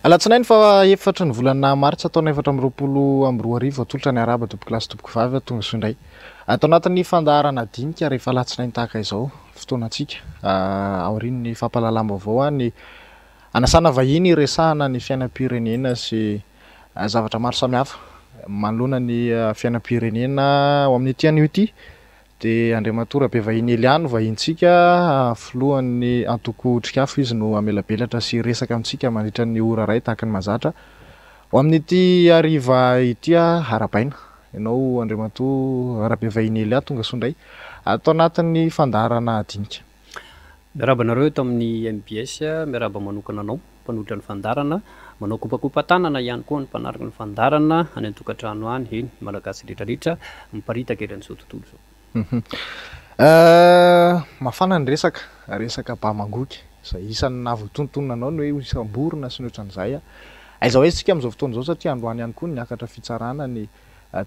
Alatsinainy faha efatry ny volana martsa taona 2024, atolotra ny arahaba tompokolahy sy tompokovavy, tonga soa indray ato anatin'ny fandaharana dinika rehefa alatsinainy tahaka izao fotoanantsika aorian'ny fampahalalam-baovao ny anasana vahiny resahana ny fiainam-pirenena sy zavatra maro samihafa manoloana ny fiainam-pirenena ao amin'ity anio ity. Dia Andriamatoa Rabevahiny Elia no vahintsika, filohan'ny antoko Otrikafo izy no hamelabelatra sy hiresaka amintsika mandritra ny ora iray tahaka ny mahazatra. Ho amin'ity hariva ity arahabaina ianao Andriamatoa Rabevahiny Elia, tonga soa indray ato anatin'ny fandaharana dinika. Miarahaba anareo eto amin'ny mbs, miarahaba manokana anao mpanolotra ny fandaharana, manao kopakopa-tanana ihany koa ny mpanaraka ny fandaharana any an-tokantrano any, eny, ny Malagasy rehetrarehetra miparitaka eran'izao tontolo izao. Mafana ny resaka, resaka Bamangoky, izay isan'ny nahavoatonontonona anao ny hoe hosamborina sy ny ohatran'izay. Aiza ho aiza isika amin'izao fotoana izao satria androany ihany koa niakatra fitsarana ny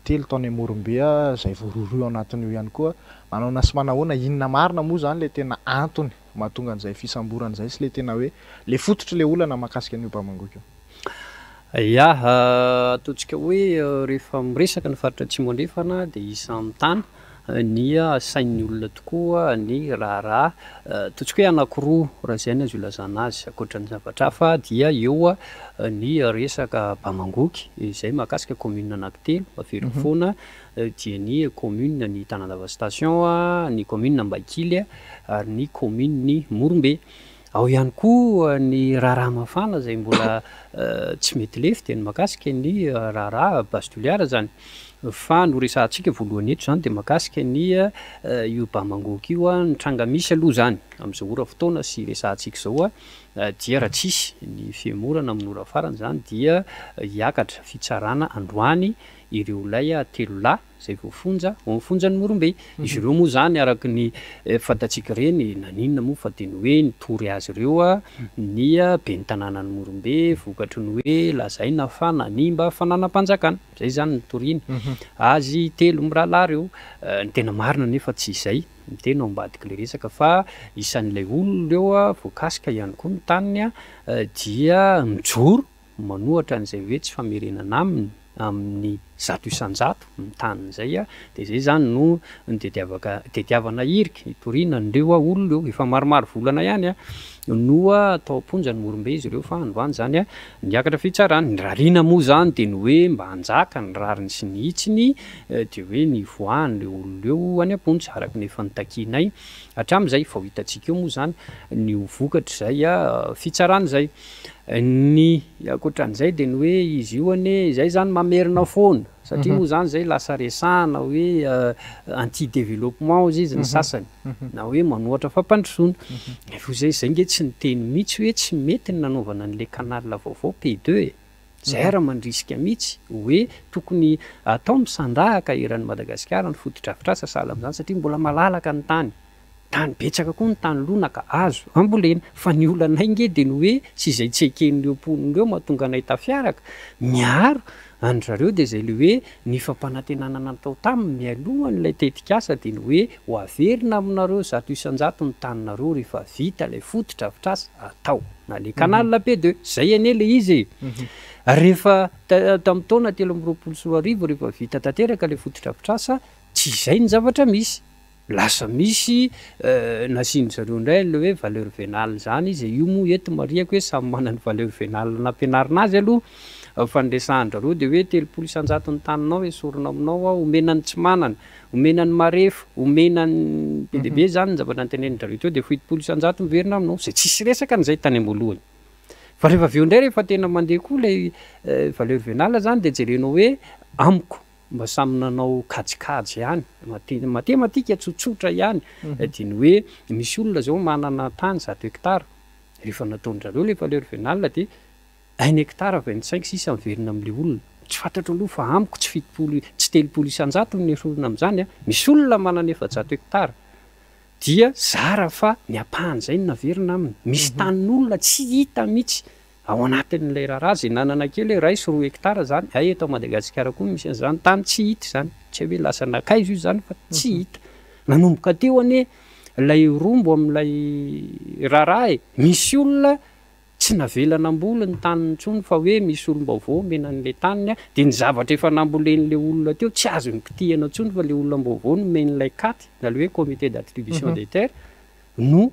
telo tao any Morombe izay voarohirohy ao anatin'io ihany koa. Manaona sy manahoana, inona marina moa izany ilay tena antony mahatonga an'izay fisamborana izay sy ilay tena hoe ilay fototr'ilay olana mahakasika an'io Bamangoky io? Ya, ataontsika hoe rehefa miresaka ny faritra Atsimo Andrefana dia isan'ny tany ny sain'ny olona tokoa ny raharaha ataontsika hoe anankiroa raha izay no azo ilazana azy. Ankoatra ny zavatra hafa dia eo ny resaka Bamangoky izay mahakasika commune anankitelo, averiko foana dia ny commune ny Tanandava Station, ny commune Ambahikily ary ny commune ny Morombe. Ao ihany koa ny raharaha mafana izay mbola tsy mety lefy dia ny mahakasika ny raharaha Base Toliara izany. Fa ny horesahantsika voalohany eto izany dia mahakasika ny io Bamangoky io. Ny tranga misy aloha izany amin'izao ora fotoana sy resahantsika izao dia raha tsisy ny fihemorana amin'ny ora farany izany dia hiakatra fitsarana androany ireo ilay telolahy izay voafonja ao amin'ny fonjan'i Morombe. Izy ireo moa izany araka ny fantatsika ireny, naninona moa fa dia ny hoe nitory azy ireo ny ben'ny tanànan'i Morombe vokatry ny hoe lazaina fa nanimba fananam-panjakana. Izay izany nitoriany azy telo mirahalahy ireo. Ny tena marina anefa tsy izay ny tena ao ambadik'ilay resaka fa isan'ilay olona ireo voakasika ihany koa ny taniny dia mijoro manohatra an'izay hoe tsy famerenana aminy amin'ny 100% ny taniny izay dia izay izany no nitediavaka tediavana hirika hitoriana an'ireo olona ireo. Efa maromaro volana ihany no tao am-ponja ny Morombe izy ireo fa androany izany niakatra fitsarana. Ny rarina moa izany dia ny hoe mba hanjaka ny rariny sy ny hitsiny dia hoe ny hivoahan'ireo olona ireo any am-ponja araka ny efa notakianay hatramin'izay. Vao hitantsika eo moa izany ny ho vokatr'izay fitsarana izay. Ny ankoatran'izay dia ny hoe izy io anie izay izany mamerina foana satria moa izany izay lasa resahana hoe anti développement hozy izy ny sasany na hoe manohatra fampandrosoana. Nefa izay izay nge tsy niteny mihitsy hoe tsy mety ny nanaovana an'ilay canal vaovao P2 e. Izay ary mandrisika mihitsy hoe tokony atao misandahaka eran'i Madagasikara ny fotodrafitrasa sahala amin'izany satria mbola malalaka ny tany. Tany betsaka koa ny tany lonaka azo ambolena fa ny olanay nge dia ny hoe sy izay tsy eken'ireo mponina ireo mahatonga anay tafiaraka miaro an-dry zareo dia izay ilay hoe ny fampanantenana natao taminy mialohan'ilay tetikasa dia ny hoe ho averina aminareo 100% ny taninareo rehefa vita ilay fotodrafitrasa atao na le canal P2 izay anie ilay izy e! Rehefa tamin'ny taona 2023 rehefa vita tanteraka ilay fotodrafitrasa tsy izay ny zavatra misy. Lasa misy nasian-dry zareo indray an'ilay hoe valeur vénale izany izy e, io moa eto marihako hoe samy manana ny valeur vénale nampianarina azy aloha fa ny resahan-dry zareo dia hoe 30% ny taninao esorina aminao ao, omena ny tsy manana, omena ny marefo, omena ny be dia be izany ny zavatra notenenin-dry zareo teo dia 70% miverina aminao, izay tsisy resaka an'izay tany am-boalohany. Fa rehefa avy eo indray rehefa tena mandeha koa ilay valeur vénale izany dia jerenao hoe amiko Mba samy nanao kajikajy ihany, matematika tsotsotra ihany, dia ny hoe misy olona izao manana tany 100 hectares, rehefa nataon-dry zareo ilay valeur vénale dia un hectare 25 sisa miverina amin'ilay olona. Tsy fantatro aloha fa amiko tsy 70, tsy 30% no nesorina amin'izany an! Misy olona manana 400 hectares dia zara fa ny ampahan'izay no naverina aminy. Misy tanin'olona tsy hita mihitsy Ao anatin'ilay raharaha izay nanana kely hoe iray sy roa hectare izany, hay eto Madagasikara koa misy an'izany, tany tsy hita izany, tsy hay hoe lasa nankaiza io izany fa tsy hita. Nanomboka teo anie ilay rombo amin'ilay raharaha e, misy olona. Tsy navela namboly ny taniny intsony fa hoe misy olom-baovao omena an'ilay taniny dia ny zavatra efa nambolen'ilay olona teo tsy azony kitihana intsony fa ilay olom-baovao nomen'ilay cat na ilay hoe comité d'attribution des terres no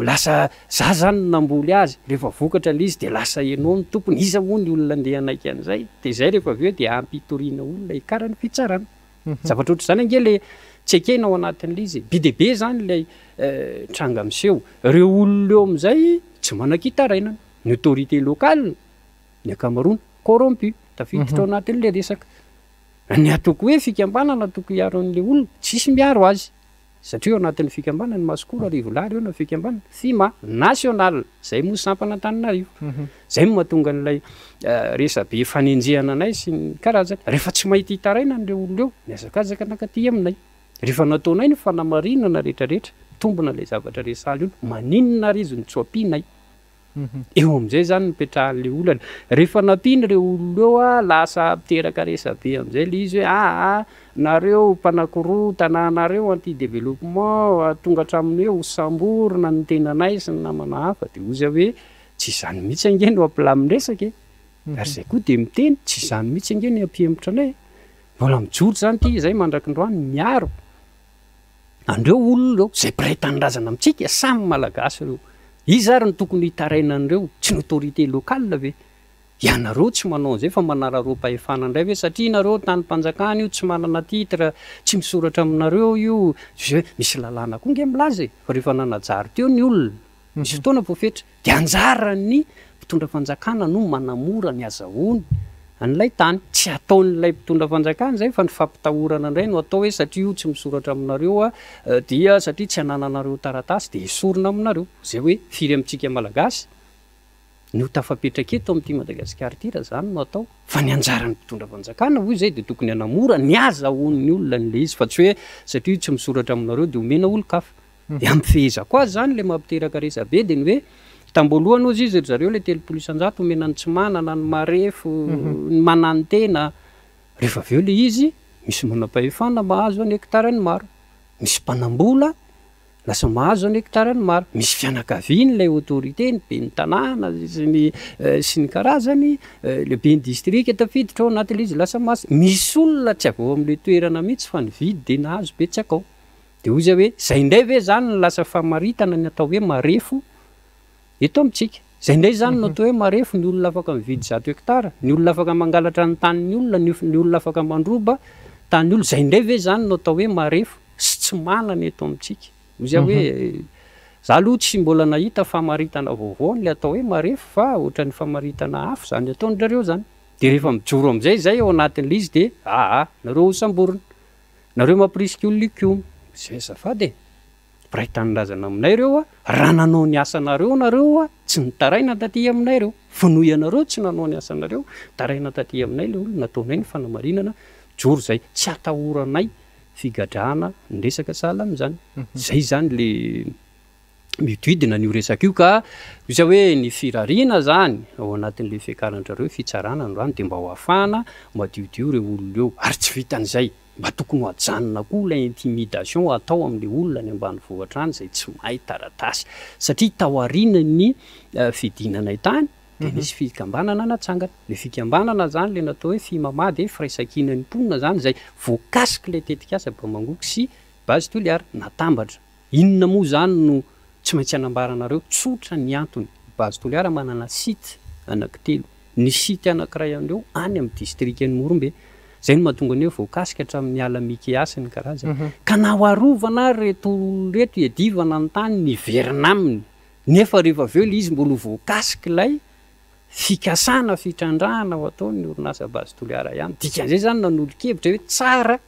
lasa za zany no namboly azy, rehefa vokatra ilay izy dia lasa ianao no tompony, iza moa ny olona andeha hanaiky an'izay? Dia izay rehefa avy eo dia ampy hitoriana olona hikarany fitsarana. Zavatra ohatr'izany ange ilay tsy ekena ao anatin'ilay izy e. Be dia be izany ilay tranga miseho. Ireo olona eo amin'izay tsy manan-kitarainana. Ny autorité locale, ny ankamaroany corrompu, tafiditra ao anatin'ilay resaka. Ny ataoko hoe fikambanana tokony hiaro an'ilay olona, tsisy miaro azy. Satria ao anatin'ny fikambanana ny Masikoro Arivolahy ireo na fikambanana FIMA national, izay moa sampana Antananarivo. Izay no mahatonga an'ilay resabe fanenjehana anay sy ny karazany. Rehefa tsy mahita hitarainana ireo olona ireo, mihazakazaka nankaty aminay. Rehefa nataonay ny fanamarinana rehetrarehetra, mitombina ilay zavatra resahana io, maninona ary izy no tsy ho ampianay? Eo amin'izay izany no ipetrahan'ilay olana. Rehefa nampiana ireo olona ireo, lasa miteraka resabe amin'izay ilay izy hoe aa nareo mpanakorotana, nareo anti développement, tonga hatramin'ny hoe ho samborina ny tenanay sy ny namana hafa. Dia hoy izy hoe tsy izany mihitsy ange no hampilamin-dresaka e! Ary izay koa dia miteny, tsy izany mihitsy ange no hampihemotra anay e! Mbola mijoro izany ity izay mandrak'androany miaro. An'ireo olona ireo, izay mpiray tanindrazana amintsika, samy Malagasy ireo. Iza ary no tokony hitaraina an'ireo? Tsy ny autorité locale ve? Ianareo tsy manao an'izay fa manararaom-pahefana indray ve satria nareo tanim-panjakana io, tsy manana titre, tsy misoratra aminareo io, misy lalàna koa ange milaza e, fa rehefa nanajary teo ny olona, Misy fotoana voafetra dia anjaran'ny mpitondra fanjakana no manamora ny azahoany an'ilay tany. Tsy ataon'ilay mpitondra fanjakana izay fa ny fampitahorana indray no atao hoe satria io tsy misoratra aminareo dia satria tsy anananareo taratasy dia esorina aminareo. Izay hoe firy amintsika Malagasy no tafapetraka eto amin'ity Madagasikara ity raha izany no atao. Fa ny anjaran'ny mpitondra fanjakana hoy izay dia tokony hanamora ny azahoan'ny olona an'ilay izy fa tsy hoe satria io tsy misoratra aminareo dia omena olon-kafa. Dia ampifehezako azy izany ilay mampiteraka resabe dia ny hoe tamboalohany hozy izy ry zareo ilay 30% omena ny tsy manana, ny marefo, ny mananotena. Rehefa avy eo ilay izy misy manam-pahefana mahazo an hectare-ny maro, misy mpanam-bola lasa mahazo an hectare-ny maro, misy fianakaviany ilay autorité, ny ben'ny tanàna sy ny sy ny karazany, ilay ben'ny distrika tafiditra ao anatin'ilay izy lasa mahazo. Misy olona tsy avy ao amin'ilay toerana mihitsy fa nividy dia nahazo betsaka ao. Dia hoy izy hoe, Izay indray ve izany no lasa famaritana ny atao hoe marefo eto amintsika? Izay indray izany no atao hoe marefo, ny olona afaka mividy 100 hektara, ny olona afaka mangalatra ny tanin'ny olona, ny olona afaka mandroba tanin'ny olona, izay indray ve izany no atao hoe marefo sy tsy manana eto amintsika? Hoy izy hoe, Za aloha tsy mbola nahita famaritana vaovao an'ilay atao hoe marefo fa ohatran'ny famaritana hafa izany ataon-dry zareo izany. Dia rehefa mijoro amin'izay izay ao anatin'ilay izy dia aa, nareo hosamborina. Nareo mampirisika olona hikomy. Zay azafady e. Mpiray tanindrazana aminay ireo a, raha nanao ny asanareo nareo a, tsy nitaraina taty aminay ireo. Fa noho ianareo tsy nanao ny asanareo, nitaraina taty aminay ilay olona, nataonay ny fanamarinana, mijoro izay. Tsy atahoranay figadrana ny resaka sahala amin'izany. Zay izany le mihodidina an'io resaka io ka osa hoe ny firariana zany ao anatin'le fiakaran-drareo fitsarana androany dia mba ho afahana madiodio ireo olona eo ary tsy vitan'izay mba tokony ho ajanona koa ilay intimidation atao amin'le olona any ambanivohitra any izay tsy mahay taratasy satria taorian'ny fidinanay tany dia nisy fikambanana natsangana le fikambanana zany le natao hoe FIMAMA dia firaisankinan'ny mponina zany izay voakasik'ilay tetikasa Bamangoky sy Base Toliara natambatra Inona moa izany no tsy maintsy anambaranareo? Tsotra ny antony, Base Toliara manana site anankitelo. Ny site anankiray an'ireo any amin'ny distrikan'i Morombe. Izay no mahatonga ny hoe voakasika hatramin'ny ala Mikea sy ny karazany. Ka na ho arovana ary ireto olona ireto hiadivana ny tany miverina aminy, nefa rehefa avy eo ilay izy mbola ho voakasik'ilay fikasana fitrandrahana ho ataon'ny orinasa Base Toliara ihany. Dikan'izay izany nanolo-kevitra hoe tsara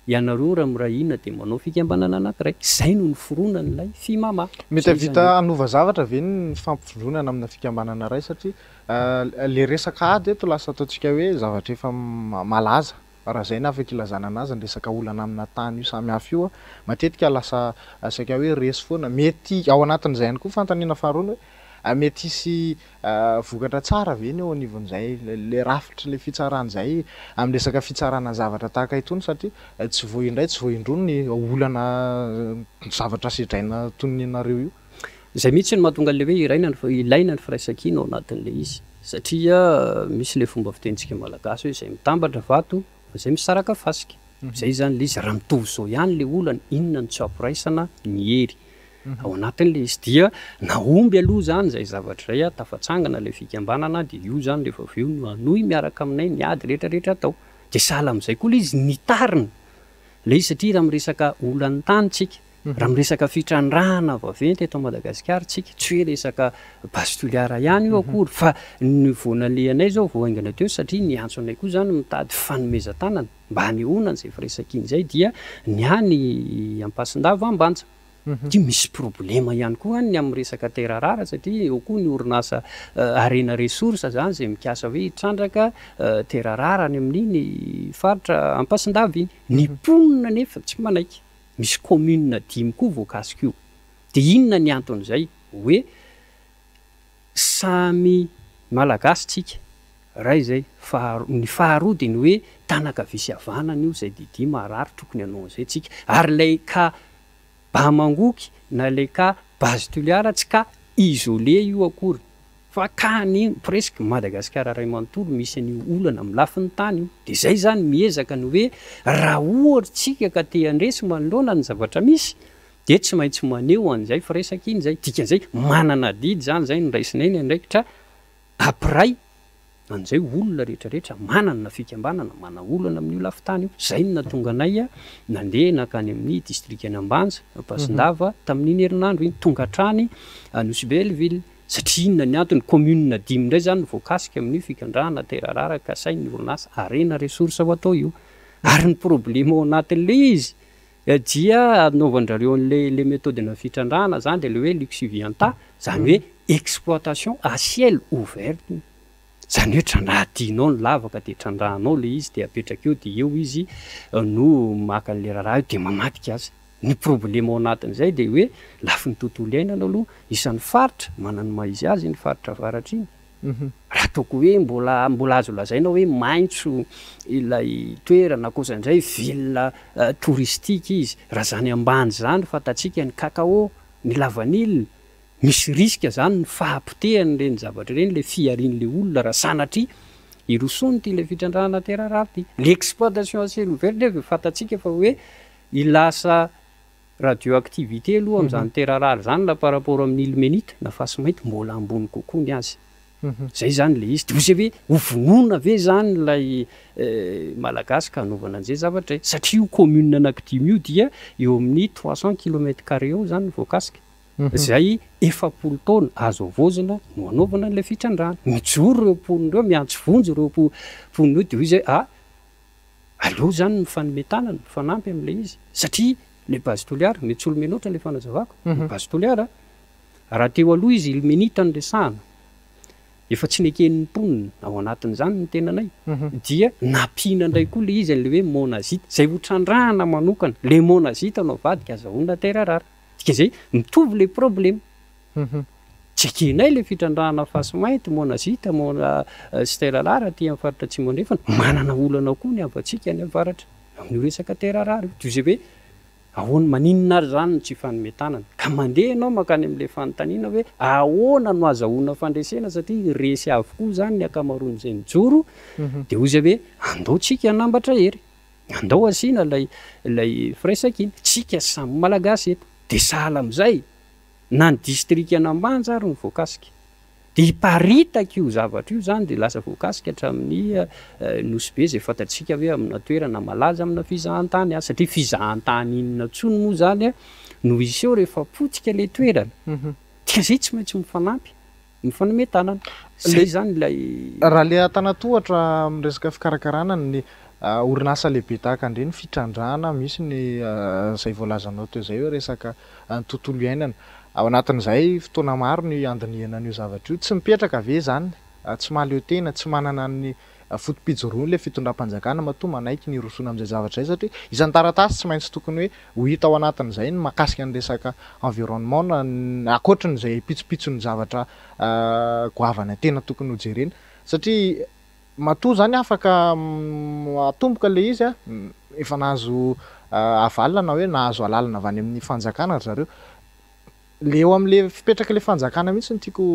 Ianareo raha miray hina dia manao fikambanana anankiray. Izay no niforonan'ilay Fimama. Mety hahavita hanova zavatra ve ny fampivondronana amina fikambanana iray satria le resaka ady eto lasa ataontsika hoe zavatra efa malaza raha izay no afaka ilazana anazy ny resaka olana amina tany io samy hafa io matetika lasa saika hoe resy foana mety ao anatin'izay ihany koa fanontaniana faharoa ny hoe mety hisy Vokatra tsara ve ny eo anivon'izay le rafitry le fitsarana izay amin'ny resaka fitsarana zavatra tahaka itony satria tsy vao indray tsy vao indroa ny olana zavatra sedraina toy ny anareo io? Izay mihitsy no mahatonga an'ilay hoe iraina ny ilaina ny firaisankina ao anatin'ilay izy satria misy ilay fomba fitenintsika malagasy hoe izay mitambatra vato fa izay misaraka fasika. Izay izany ilay izy, raha mitovy izao ihany ilay olana, inona no tsy hampiraisana ny hery ao anatin'ilay izy. Dia nahomby aloha izany izay zavatra izay, tafatsangana ilay fikambanana dia io izany rehefa avy eo no hanohy miaraka aminay ny ady rehetra rehetra atao. Dia sahala amin'izay koa ilay izy, nitarina ilay izy satria raha miresaka olan'ny tany tsika, Raha miresaka fitrandrahana vaventy eto Madagasikara tsika, tsy hoe resaka Base Toliara ihany io akory fa ny vao nalehanay izao vao haingana teo satria niantso anay koa izany mitady fanomezan-tanana mba hanehoana an'izay firaisankina izay dia ny any Ampasindava Ambanja. Ity misy problema ihany koa any ny amin'ny resaka terre rare satria eo koa ny orinasa Harena Ressources izany izay mikasa hoe hitrandraka terre rare any amin'iny faritra Ampasindava iny. Ny mponina anefa tsy manaiky. Misy commune dimy koa voakasika io. Dia inona ny anton'izay? Hoe samy Malagasy tsika, iray izay, faharoa, ny faharoa dia ny hoe tanakavia sy havanana io izay didia marary tokony hanao an'izay tsika. Ary ilay cas Bamangoky na ilay cas Base Toliara tsy cas isolé io akory. Fa ka ny presque Madagasikara iray manontolo misy an'io olana amin'ny lafiny tany io. Dia izay izany miezaka ny hoe raha ohatra tsika ka te handresy manoloana ny zavatra misy dia tsy maintsy maneho an'izay firaisankina izay. Dikan'izay manana adidy izany izay no raisinay ny andraikitra hampiray an'izay olona rehetra rehetra manana na fikambanana manana olana amin'io lafin-tany io. Izay no nahatonga anay nandeha nankany amin'ny distrikan'Ambanja, Ampasindava tamin'iny herinandro iny. Tonga hatrany Nosy Belleville. Satria inona ny antony? Commune dimy indray izany no voakasika amin'io fikandrahana terre rare kasain'ny orinasa Harena Ressources ho atao io. Ary ny problema ao anatin'ilay izy dia anaovan-drareo an'ilay ilay méthode-na fitrandrahana izany dia ilay hoe lixivianta, izany hoe exploitation à ciel ouvert io. Izany hoe trandrahadianao ny lavaka dia trandrahanao ilay izy dia apetraka eo dia eo izy no maka an'ilay raharaha eo dia mamadika azy. Ny problema ao anatin'izay dia hoe lafiny tontolo iainana aloha, isan'ny faritra manana ny maha izy azy iny faritra avaratra iny. Raha ataoko hoe mbola mbola azo lazaina hoe maitso ilay toerana, ankoatra indray ville touristique izy. Raha izany ambany izany fantatsika ny cacao, ny lavanila, misy risque izany ny fahapotehan'ireny zavatra ireny, ilay fiharian'ilay olona raha sanatria hirosoana ity ilay fitrandrahana terre rare ity. L'exploitation à ciel ouvert nefa fantatsika fa hoe Ny lasa radioactivité aloha amin'izany terre rare izany raha par rapport amin'ny ilménite na fasimainty mbola ambony kokoa ny azy. Izay izany ilay izy. Dia hoy izay hoe ho vonoina ve izany ilay Malagasy ka hanaovana an'izay zavatra izay? Satria io commune anankidimy io dia eo amin'ny 300 kilomètre carré eo izany no voakasika. Izay 40 taona azo havaozina no hanaovana an'ilay fitrandrahana. Mijoro ireo mponina ireo, miantso vonjy ireo mponina ireo dia hoy izay ah Aleo izany mifanome tanana, mifanampy amin'ilay izy. Satria ilay Base Toliara, mety tsy olomenoatra ilay fanazavako, ny Base Toliara, raha teo aloha izy ilmenita no resahana, efa tsy neken'ny mponina ao anatin'izany ny tenanay, dia nampiana indray koa ilay izy an'ilay hoe monazite, izay ho trandrahana manokana, ilay monazite no avadika azahoana terre rare. Dikan'izay, mitovy ilay problema. Tsy ekenay ilay fitrandrahana fasimainty, monazite, mona sy terre rare aty amin'ny faritra Atsimo Andrefana. Manana olana koa ny havantsika any avaratra amin'io resaka terre rare io. Toy izay hoe ahoana, maninona ary izany no tsy hifanome tanana? Ka mandeha ianao mankany amin'ilay fanontaniana hoe ahoana no azahoana fandresena satria resy avokoa izany ny ankamaroan'izay nijoro, dia hoy izay hoe andao tsika hanambatra hery, andao asiana ilay ilay firaisankina, tsika samy Malagasy eto. Dia sahala amin'izay, na ny distrikan'Ambanja ary no voakasika. Dia hiparitaka io zavatra io izany dia lasa voakasika hatramin'ny Nosy Be izay fantatsika hoe amina toerana malaza amina fizahantany aza. Satria fizahantany inona intsony moa izany no hiseho rehefa potika ilay toerana. Dia izay tsy maintsy mifanampy, mifanome tanana. Izay izany ilay. Raha ilay antanatohatra amin'ny resaka fikarakarana ny orinasa lehibe tahaka an'ireny, fitrandrahana, misy ny izay voalazanao teo izay hoe resaka ny tontolo iainana. Ao anatin'izay fotoana maro ny handinihana an'io zavatra io. Tsy mipetraka ve izany? Tsy mahaleo tena, tsy manana ny foto-pijoroany ilay fitondram-panjakana matoa manaiky ny hirosoana amin'izay zavatra izay satria isan-taratasy tsy maintsy tokony hoe ho hita ao anatin'izay ny mahakasika ny resaka environnement na ankoatry ny izay pitsopitson'ny zavatra goavana tena tokony hojerena satria Matoa zany afaka atomboka le izy a, efa nahazo aval na hoe nahazo alalana avy any amin'ny fanjakana ry zareo. Le eo amin'le fipetrak'le fanjakana mihitsy no tiako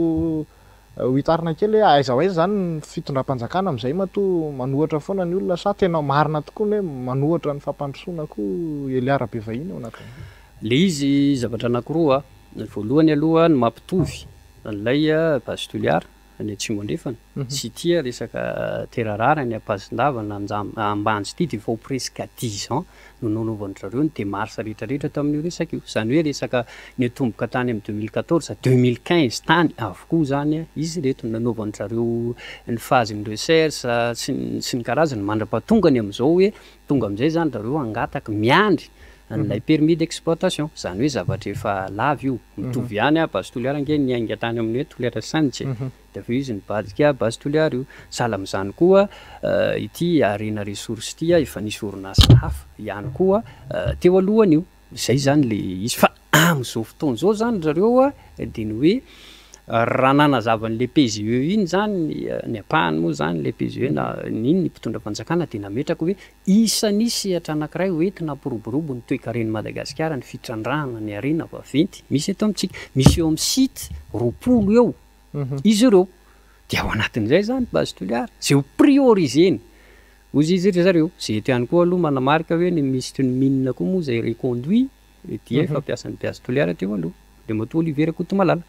ho hitarina kely hoe aiza ho aiza izany ny fitondram-panjakana amin'izay matoa manohatra foana ny olona sa tena marina tokoa ny hoe manohatra ny fampandrosoana koa Elia Rabevahiny ao anatin'izay? Le izy zavatra anakiroa, ny voalohany aloha ny mampitovy an'ilay Base Toliara any atsimo andrefana sy ity resaka terre rare any Ampasindava na Ambanja ity dia efa ho presque dix ans no nanaovan-dry zareo ny démarche rehetra rehetra tamin'io resaka io. Izany hoe resaka niatomboka tany amin'ny 2014, 2015 tany avokoa izany izy ireto no nanaovan-dry zareo ny phase ny recherche sy ny sy ny karazany mandra-pahatongany amin'izao hoe tonga amin'izay izany ry zareo hangataka, miandry an'ilay permis d'exploitation. Izany hoe zavatra efa lava io. Mitovy ihany Base Toliara ange niainga tany amin'ny hoe Toliara Sands e. Dia avy eo izy nivadika Base Toliara io. Sahala amin'izany koa ity Harena Ressources ity, efa nisy orinasa hafa ihany koa teo alohan'io. Izay izany ilay izy. Fa amin'izao fotoana izao izany ry zareo dia ny hoe raha nanazava an'ilay PGE iny izany, ny ampahany moa izany ilay PGE na iny ny mpitondra fanjakana dia nametraka hoe isan'ny sehatra anankiray hoentina hampiroborobo ny toekaren'i Madagasikara ny fitrandrahana ny harena vaventy misy eto amintsika. Misy eo amin'ny site 20 eo izy ireo. Dia ao anatin'izay izany Base Toliara, izay ho prioriser-ny, hoy izy ry zareo. Izay eto ihany koa aloha manamarika hoe ny minisitry ny mines koa moa izay reconduit dia efa mpiasan'ny Base Toliara teo aloha, Andriamatoa Olivier Rakotomalala.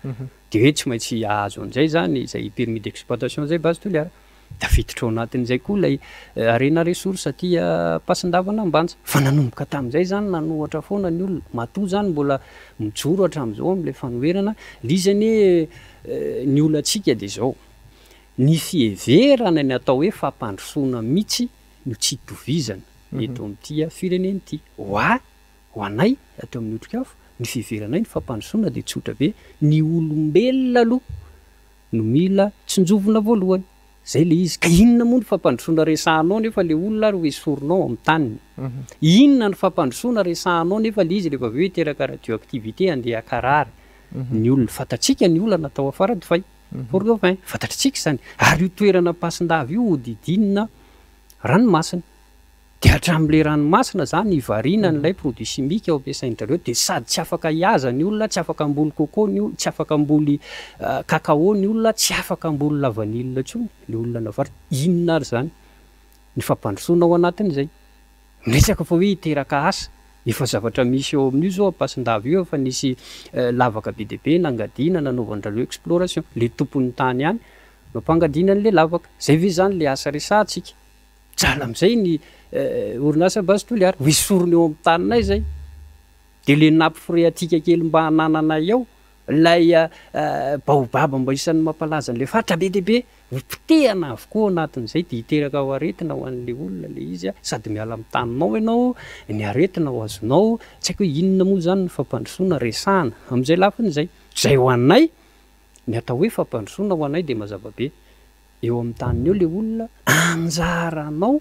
Dia hoe tsy maintsy hahazo an'izay izany izay permis d'exploitation izay Base Toliara. Tafiditra ao anatin'izay koa ilay harena ressource aty Ampasindavana Ambanja. Fa nanomboka tamin'izay izany nanohatra foana ny olona. Matoa izany mbola mijoro hatramin'izao amin'ilay fanoherana. Ilay izy anie ny olantsika dia izao, ny fiheverana ny atao hoe fampandrosoana mihitsy no tsy itovizana eto amin'ity firenena ity. Ho ahy, ho anay ato amin'ny Otrikafo, ny fiheveranay ny fampandrosoana dia tsotra be, ny olombelona aloha no mila tsinjovina voalohany. Zay le izy. Ka inona moa ny fampandrosoana resahanao nefa le olona ary ho esorinao amin'ny taniny? Inona ny fampandrosoana resahanao nefa le izy rehefa avy eo hiteraka radioactivité handeha hankarary ny olona? Fantatsika ny olana tao Faradofay, Fort Dauphin. Fantatritsika izany. Ary io toerana Ampasindava io hodidinina ranomasina. Dia hatramin'ilay ranomasina izany hivarinan'ilay produit chimique ao ampiasain-dry zareo dia sady tsy afaka hihaza ny olona, tsy afaka hamboly coco ny olona, tsy afaka hamboly cacao ny olona, tsy afaka hamboly lavanila intsony ilay olona navaritra. Inona ary izany ny fampandrosoana ao anatin'izay? Miresaka fa hoe hiteraka asa, efa zavatra misy eo amin'io izao Ampasindava io efa nisy lavaka be dia be nangadiana nanaovan-dry zareo exploration, ilay tompon'ny tany ihany no ampangadiana an'ilay lavaka. Izay ve izany ilay asa resahantsika? Mijaly amin'izay ny orinasa Base Toliara. Ho esorina eo amin'ny taninay izay. Dia ilay nappe phréatique kely mba anananay ao, ilay baobab mba isan'ny mampalaza an'ilay faritra be dia be, ho potehana avokoa ao anatin'izay dia hiteraka ho aretina ho an'ilay olona ilay izy. Sady miala amin'ny taninao ianao, ny aretina ho azonao, tsy haiko hoe inona moa izany ny fampandrosoana resahana amin'izay lafiny izay. Izay ho anay, ny atao hoe fampandrosoana ho anay dia mazava be. Eo amin'ny taniny eo le olona, anjaranao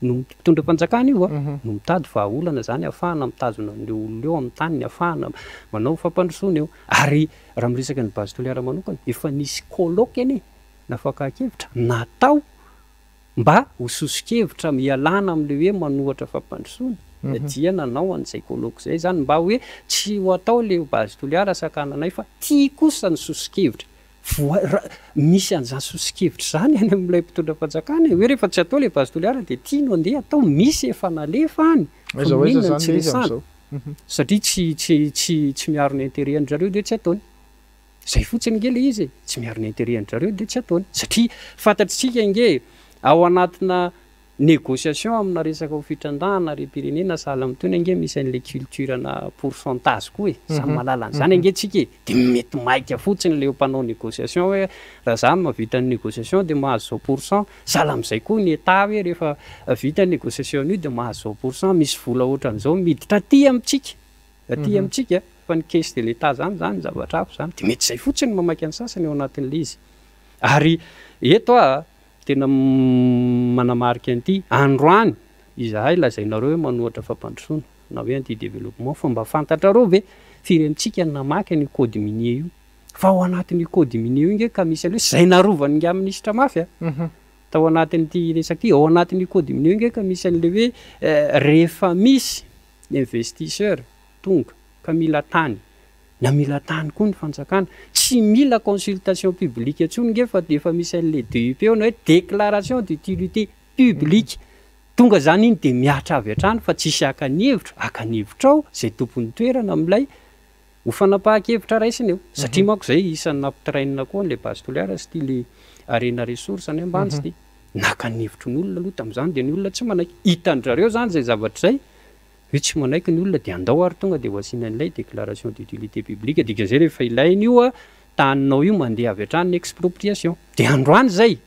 no mpitondra fanjakana io a, no mitady vahaolana zany ahafahana mitazona an'ireo olona eo amin'ny taniny, ahafahana manao fampandrosoana eo. Ary raha miresaka ny Base Toliara manokana, efa nisy colloque anie na fakan-kevitra natao mba ho soso-kevitra hialana amin'ilay hoe manohatra fampandrosoana, dia nanao an'izay colloque izay zany mba hoe tsy ho atao le Base Toliara sakananay fa ty kosa ny soso-kevitra. Voa, ra, misy an'izany soso-kevitra izany any amin'ilay mpitondra fanjakana e, hoe rehefa tsy atao ilay Base Toliara dia ity no andeha atao, misy efa nalefa any, fa Aiza ho aiza maninona no izany tsy ilay izy resahana? amin'izao? Satria tsy, tsy, tsy, tsy miaro ny intérêt an-dry zareo dia tsy ataony. Izay fotsiny ange ilay izy e, tsy miaro ny intérêt an-dry zareo dia tsy ataony. Satria fantatr'isika ange e, ao anatina Négociation amina resaka ho fitrandrahana harem-pirenena sahala amin'itony ange misy an'ilay culture ana pourcentage koa e! Samy mahalala an'izany ange tsika e! Dia mety maika fotsiny ilay mpanao négociation hoe raha za mahavita ny négociation dia mahazo zao pourcent, sahala amin'izay koa ny Etat hoe rehefa vita ny négociation an'io dia mahazo zao pourcent, misy vola ohatran'izao miditra aty amintsika, aty amintsika fa ny caisse de l'Etat zany zany zavatra hafa zany, dia mety izay fotsiny no mamaika ny sasany ao anatin'ilay izy. Ary eto aho Tena manamarika an'ity, androany izahay lazainareo hoe manohatra fampandrosoana na hoe anti développement fa mba fantatrareo ve firy amintsika no namaky an'io code minier io? Fa ao anatin'io code minier io nge ka misy an'io izay narovan'ingahy minisitra mafy a! Tao anatin'ity resaka ity, ao anatin'io code minier io nge ka misy an'ilay hoe rehefa misy investisseur tonga ka mila tany. Na mila tany koa ny fanjakana. Tsy mila consultation publique intsony nge fa efa misy an'le DUP eo na hoe déclaration d'utilité publique. Tonga zany iny de mihatra avy hatrany fa tsisy haka ny hevitra, haka ny hevitra ao zay tompon'ny toerana amin'ilay ho fanapahan-kevitra raisina eo. Satria manko zay isan'ny nampitarainina koa an'le Base Toliara sy ity le Arena Ressources any Ambanja ity. Naka ny hevitry ny olona aloha tamin'izany de ny olona tsy manaiky. Hitan-dry zareo zany zay zavatra zay hoe tsy manaiky ny olona de andao ary tonga de ho asiana an'ilay déclaration d'utilité publique. Dikan'izay rehefa ilaina io taninao io mandeha avy hatrany ny expropriation. De androany zay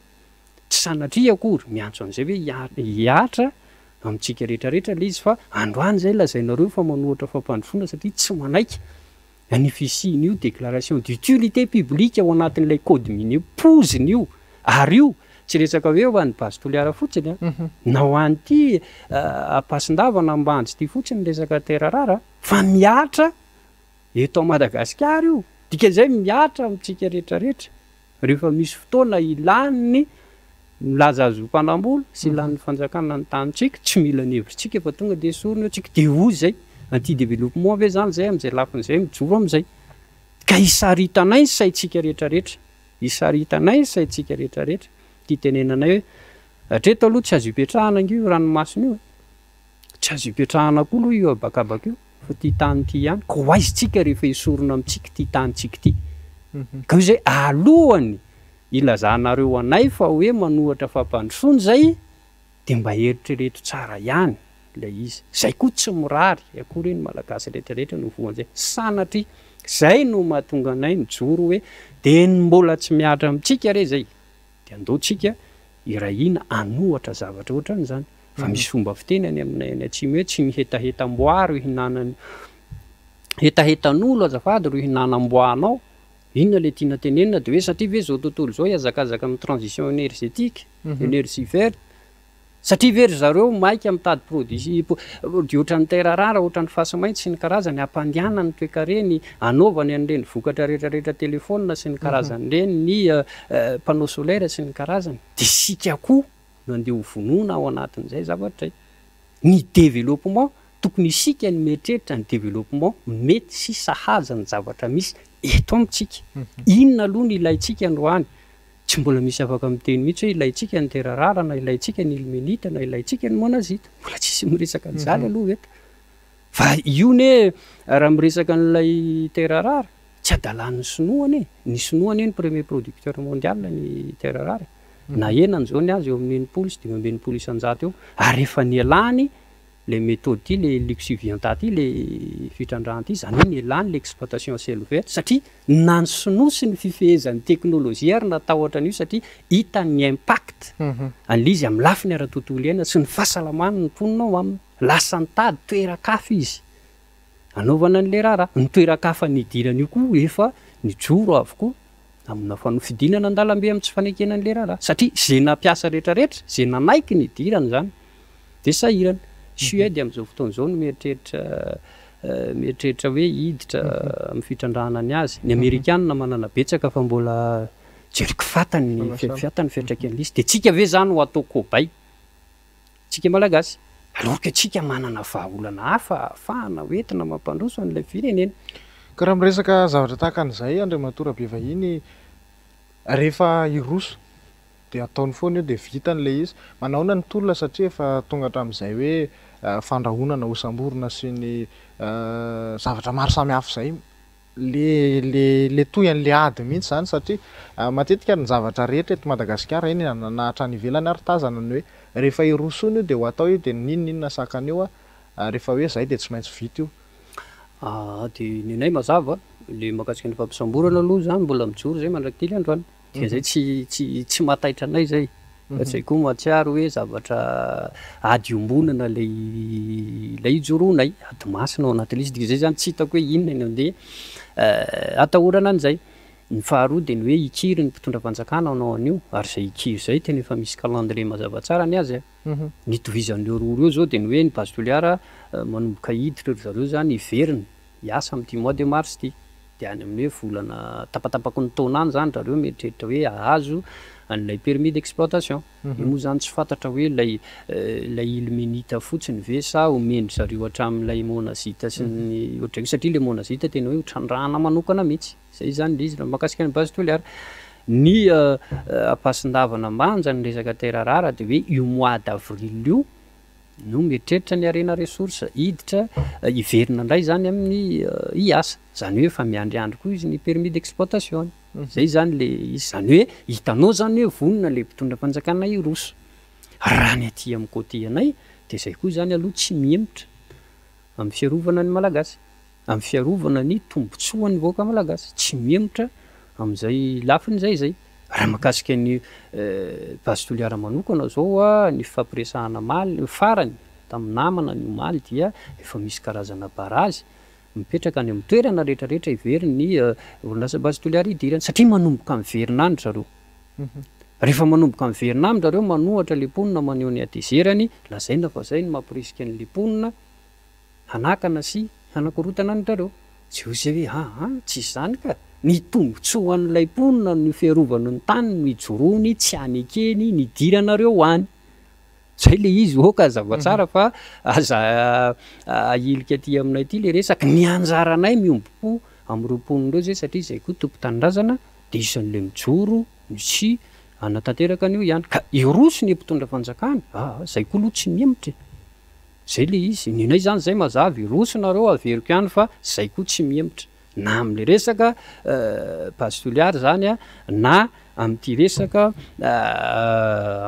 tsy sanatria akory miantso an'izay hoe hihatra amintsika rehetrarehetra ilay izy fa androany zay lazainareo fa manohitra fampandrosoana satria tsy manaiky ny fisian'io déclaration d'utilité publique ao anatin'ilay code minier poziny io. Ary io tsy resaka hoe ho an'ny Base Toliara fotsiny a, na ho an'ity Ampasindava na Ambanja ity fotsiny resaka terre rare fa mihatra eto Madagasikara io. Dikan'izay mihatra amintsika rehetrarehetra rehefa misy fotoana ilany milaza azy ho mpanambola sy ilan'ny fanjakana ny tanintsika, tsy mila ny hevitritsika fa tonga de esorina eo tsika. De hoy zay anti développement ve zany zay amin'izay lafin'izay mijoro amin'izay ka isaritanay ny saintsika rehetrarehetra, isaritanay ny saintsika rehetrarehetra. Ty tenenanay hoe hatreto aloha tsy azo ipetrahana ange io ranomasina io e, tsy azo ipetrahana koa aloha io habakabaka io fa ty tany ty ihany ka ho aiza rehefa esorina amintsika ty tanintsika ty. Ka io zay alohany ilazanareo anay fa hoe manohatra fampandrosoana zay de mba eritrereto tsara ihany ilay izy. Zay koa tsy mirary akory ny Malagasy rehetrarehetra no voan'izay. Sanatria zay no mahatonga anay mijoro hoe de ny mbola tsy mihatra amintsika re zay de andao tsika irahina anohatra zavatra ohatran'izany. Fa misy fomba fiteny any aminay any atsimo hoe tsy ny hetahetam-boary hihinanany hetahetan'olo azafady ro hihinanam-boanao. Inona le tiana tenenina de hoe satria ve zao tontolo zao hiazakazaka amin'ny transition énergétique, énergie verte, satria ve ry zareo maika mitady produit produit ohatran'ny terre rare, ohatran'ny fasimainty sy ny karazany hampandehanany ny toekareny, anaovany an'ireny vokatra rehetrarehetra téléphone sy ny karazany ireny, ny panneau solaire sy ny karazany. De isika koa no andeha ho vonoina ao anatin'izay zavatra izay. Ny développement tokony isika ny mieritreritra ny développement mety sy sahaza ny zavatra misy eto amintsika. Inona aloha ny ilaintsika androany? Tsy mbola misy afaka miteny mihitsy hoe ilaintsika ny terre rare na ilaintsika ny ilménite na ilaintsika ny monazite. Mbola tsisy miresaka an'izany aloha eto. Fa io ne raha miresaka an'ilay terre rare tsy adalan'ny sinoa anie. Ny sinoa anie ny premier producteur mondial ny terre rare. Na henany zao ny azy eo amin'ny 60 sy 65% eo. Ary efa nialany le méthode ty, le lixiviant ty, le fitrandrahana ty, zany hoe nialany l'exploitation à ciel ouvert satria na ny sinoa sy ny fifehezan'ny teknôlôjia ary natahotra an'io satria hita ny impact an'ilay izy amin'ny lafiny ara-tontolo iainana sy ny fahasalamany ny mponina ao aminy. Lasa nitady toeran-kafa izy anaovana an'ilay raharaha. Ny toeran-kafa nidirany io koa efa nijoro avokoa amina fanofidinana an-dalambe amin'ny tsy fanekena an'ilay raharaha satria zay nampiasa rehetrarehetra, zay nanaiky nidirany zany de sahirana. Suède amin'izao fotoana izao no mieritreritra mieritreritra hoe hiditra amin'ny fitrandrahana ny azy. Ny Amerikanina manana betsaka fa mbola jeriko fatany fiatany fiantraikan'ilay izy. De tsika ve zany ho atao cobaye? Tsika Malagasy. Alors que tsika manana vahaolana hafa ahafahana hoentina mampandroso an'ilay firenena. Ka raha miresaka zavatra tahaka an'izay Andriamatoa Rabevahiny, rehefa hiroso de ataony foana io de vitany ilay izy. Manahoana ny tolona satria efa tonga hatramin'izay hoe fandrahonana ho samborina sy ny zavatra maro samihafa izay. Le le le toy an'le ady mihitsy zany satria matetika ny zavatra rehetra eto Madagasikara eny na hatrany ivelany ary tazana ny hoe rehefa hirosoana io de ho atao io de n'inon'inona sakana io a, rehefa hoe zay de tsy maintsy vita io. De ny anay mazava, le mahakasika ny fampisamborana aloha zany mbola mijoro zay mandrak'ity androany. Dia zay tsy tsy tsy mahataitra anay zay. Fa zay koa mahatsiaro hoe zavatra ady iombonana lay lay ijoroanay, ady masina ao anatin'ilay izy. Dikan'izay zany tsy hitako hoe inona no andeha atahorana an'izay. Ny faharoa dia ny hoe hikiry ny mpitondra fanjakana hanao an'io, ary izay hikiry izay tena efa misy calendrier mazava tsara ny azy a. Ny itovizan'ireo roa ireo zao dia ny hoe ny Base Toliara manomboka hiditra ry zareo zany hiverina hiasa amin'ity mois de mars ity. Dia any amin'ny hoe volana tapatapaky ny taona any izany ry zareo mieritreritra hoe hahazo an'ilay permis d'exploitation. Io moa izany tsy fantatra hoe ilay ilay ilmenite fotsiny ve sa omen-dry zareo hatramin'ilay monazite sy ny ohatr'izay satria ilay monazite tena hoe ho trandrahana manokana mihitsy. Izay izany ilay izy raha mahakasika ny Base Toliara. Ny Ampasindavana Ambanja ny resaka terre rare dia hoe io mois d'avril io no mieritreritra ny harena ressource hiditra hiverina indray izany amin'ny hiasa. Izany hoe efa miandriandry koa izy ny permis d'exploitation-ny. Zay zany le izy, zany hoe hitanao zany hoe vonona le mpitondra fanjakana hiroso. Raha ny aty amin'ny côté anay de zay koa zany aloha tsy mihemotra amin'ny fiarovana ny Malagasy, amin'ny fiarovana ny tombotsoan'ny vahoaka Malagasy, tsy mihemotra amin'izay lafiny zay zay. Raha mahakasika ny Base Toliara manokana zao ny fifampiresahana omaly farany tamin'ny namana ny omaly dia efa misy karazana barazy Mipetraka any amin'ny toerana rehetra rehetra heveriny ny orinasa Base Toliara hidirana satria manomboka miverina any ry zareo. Rehefa manomboka miverina any ry zareo manohatra ilay mponina maneho ny hatezerany, lazaina fa izay no mamporisika an'ilay mponina hanakana sy hanakorontana an-dry zareo. Tsy hoy izay hoe aa tsy izany ka! Ny tombotsoan'ilay mponina no fiarovany ny tany no ijoroany tsy hanekeny ny hidiranareo any. Zay le izy ok hazava tsara fa aza ahilika aty aminay aty le resaka, ny anjaranay miombom-po amin'ireo mponina ireo zay satria zay koa tompon-tanindrazana de isan'le mijoro sy hanatanteraka an'io ihany ka hiroso ny mpitondra fanjakana aa zay koa aloha tsy mihemotra e! Zay le izy, ny anay zany zay mazava hiroso nareo averiko ihany fa zay koa tsy mihemotra. na amin'ilay resaka Base Toliara izany na amin'ity resaka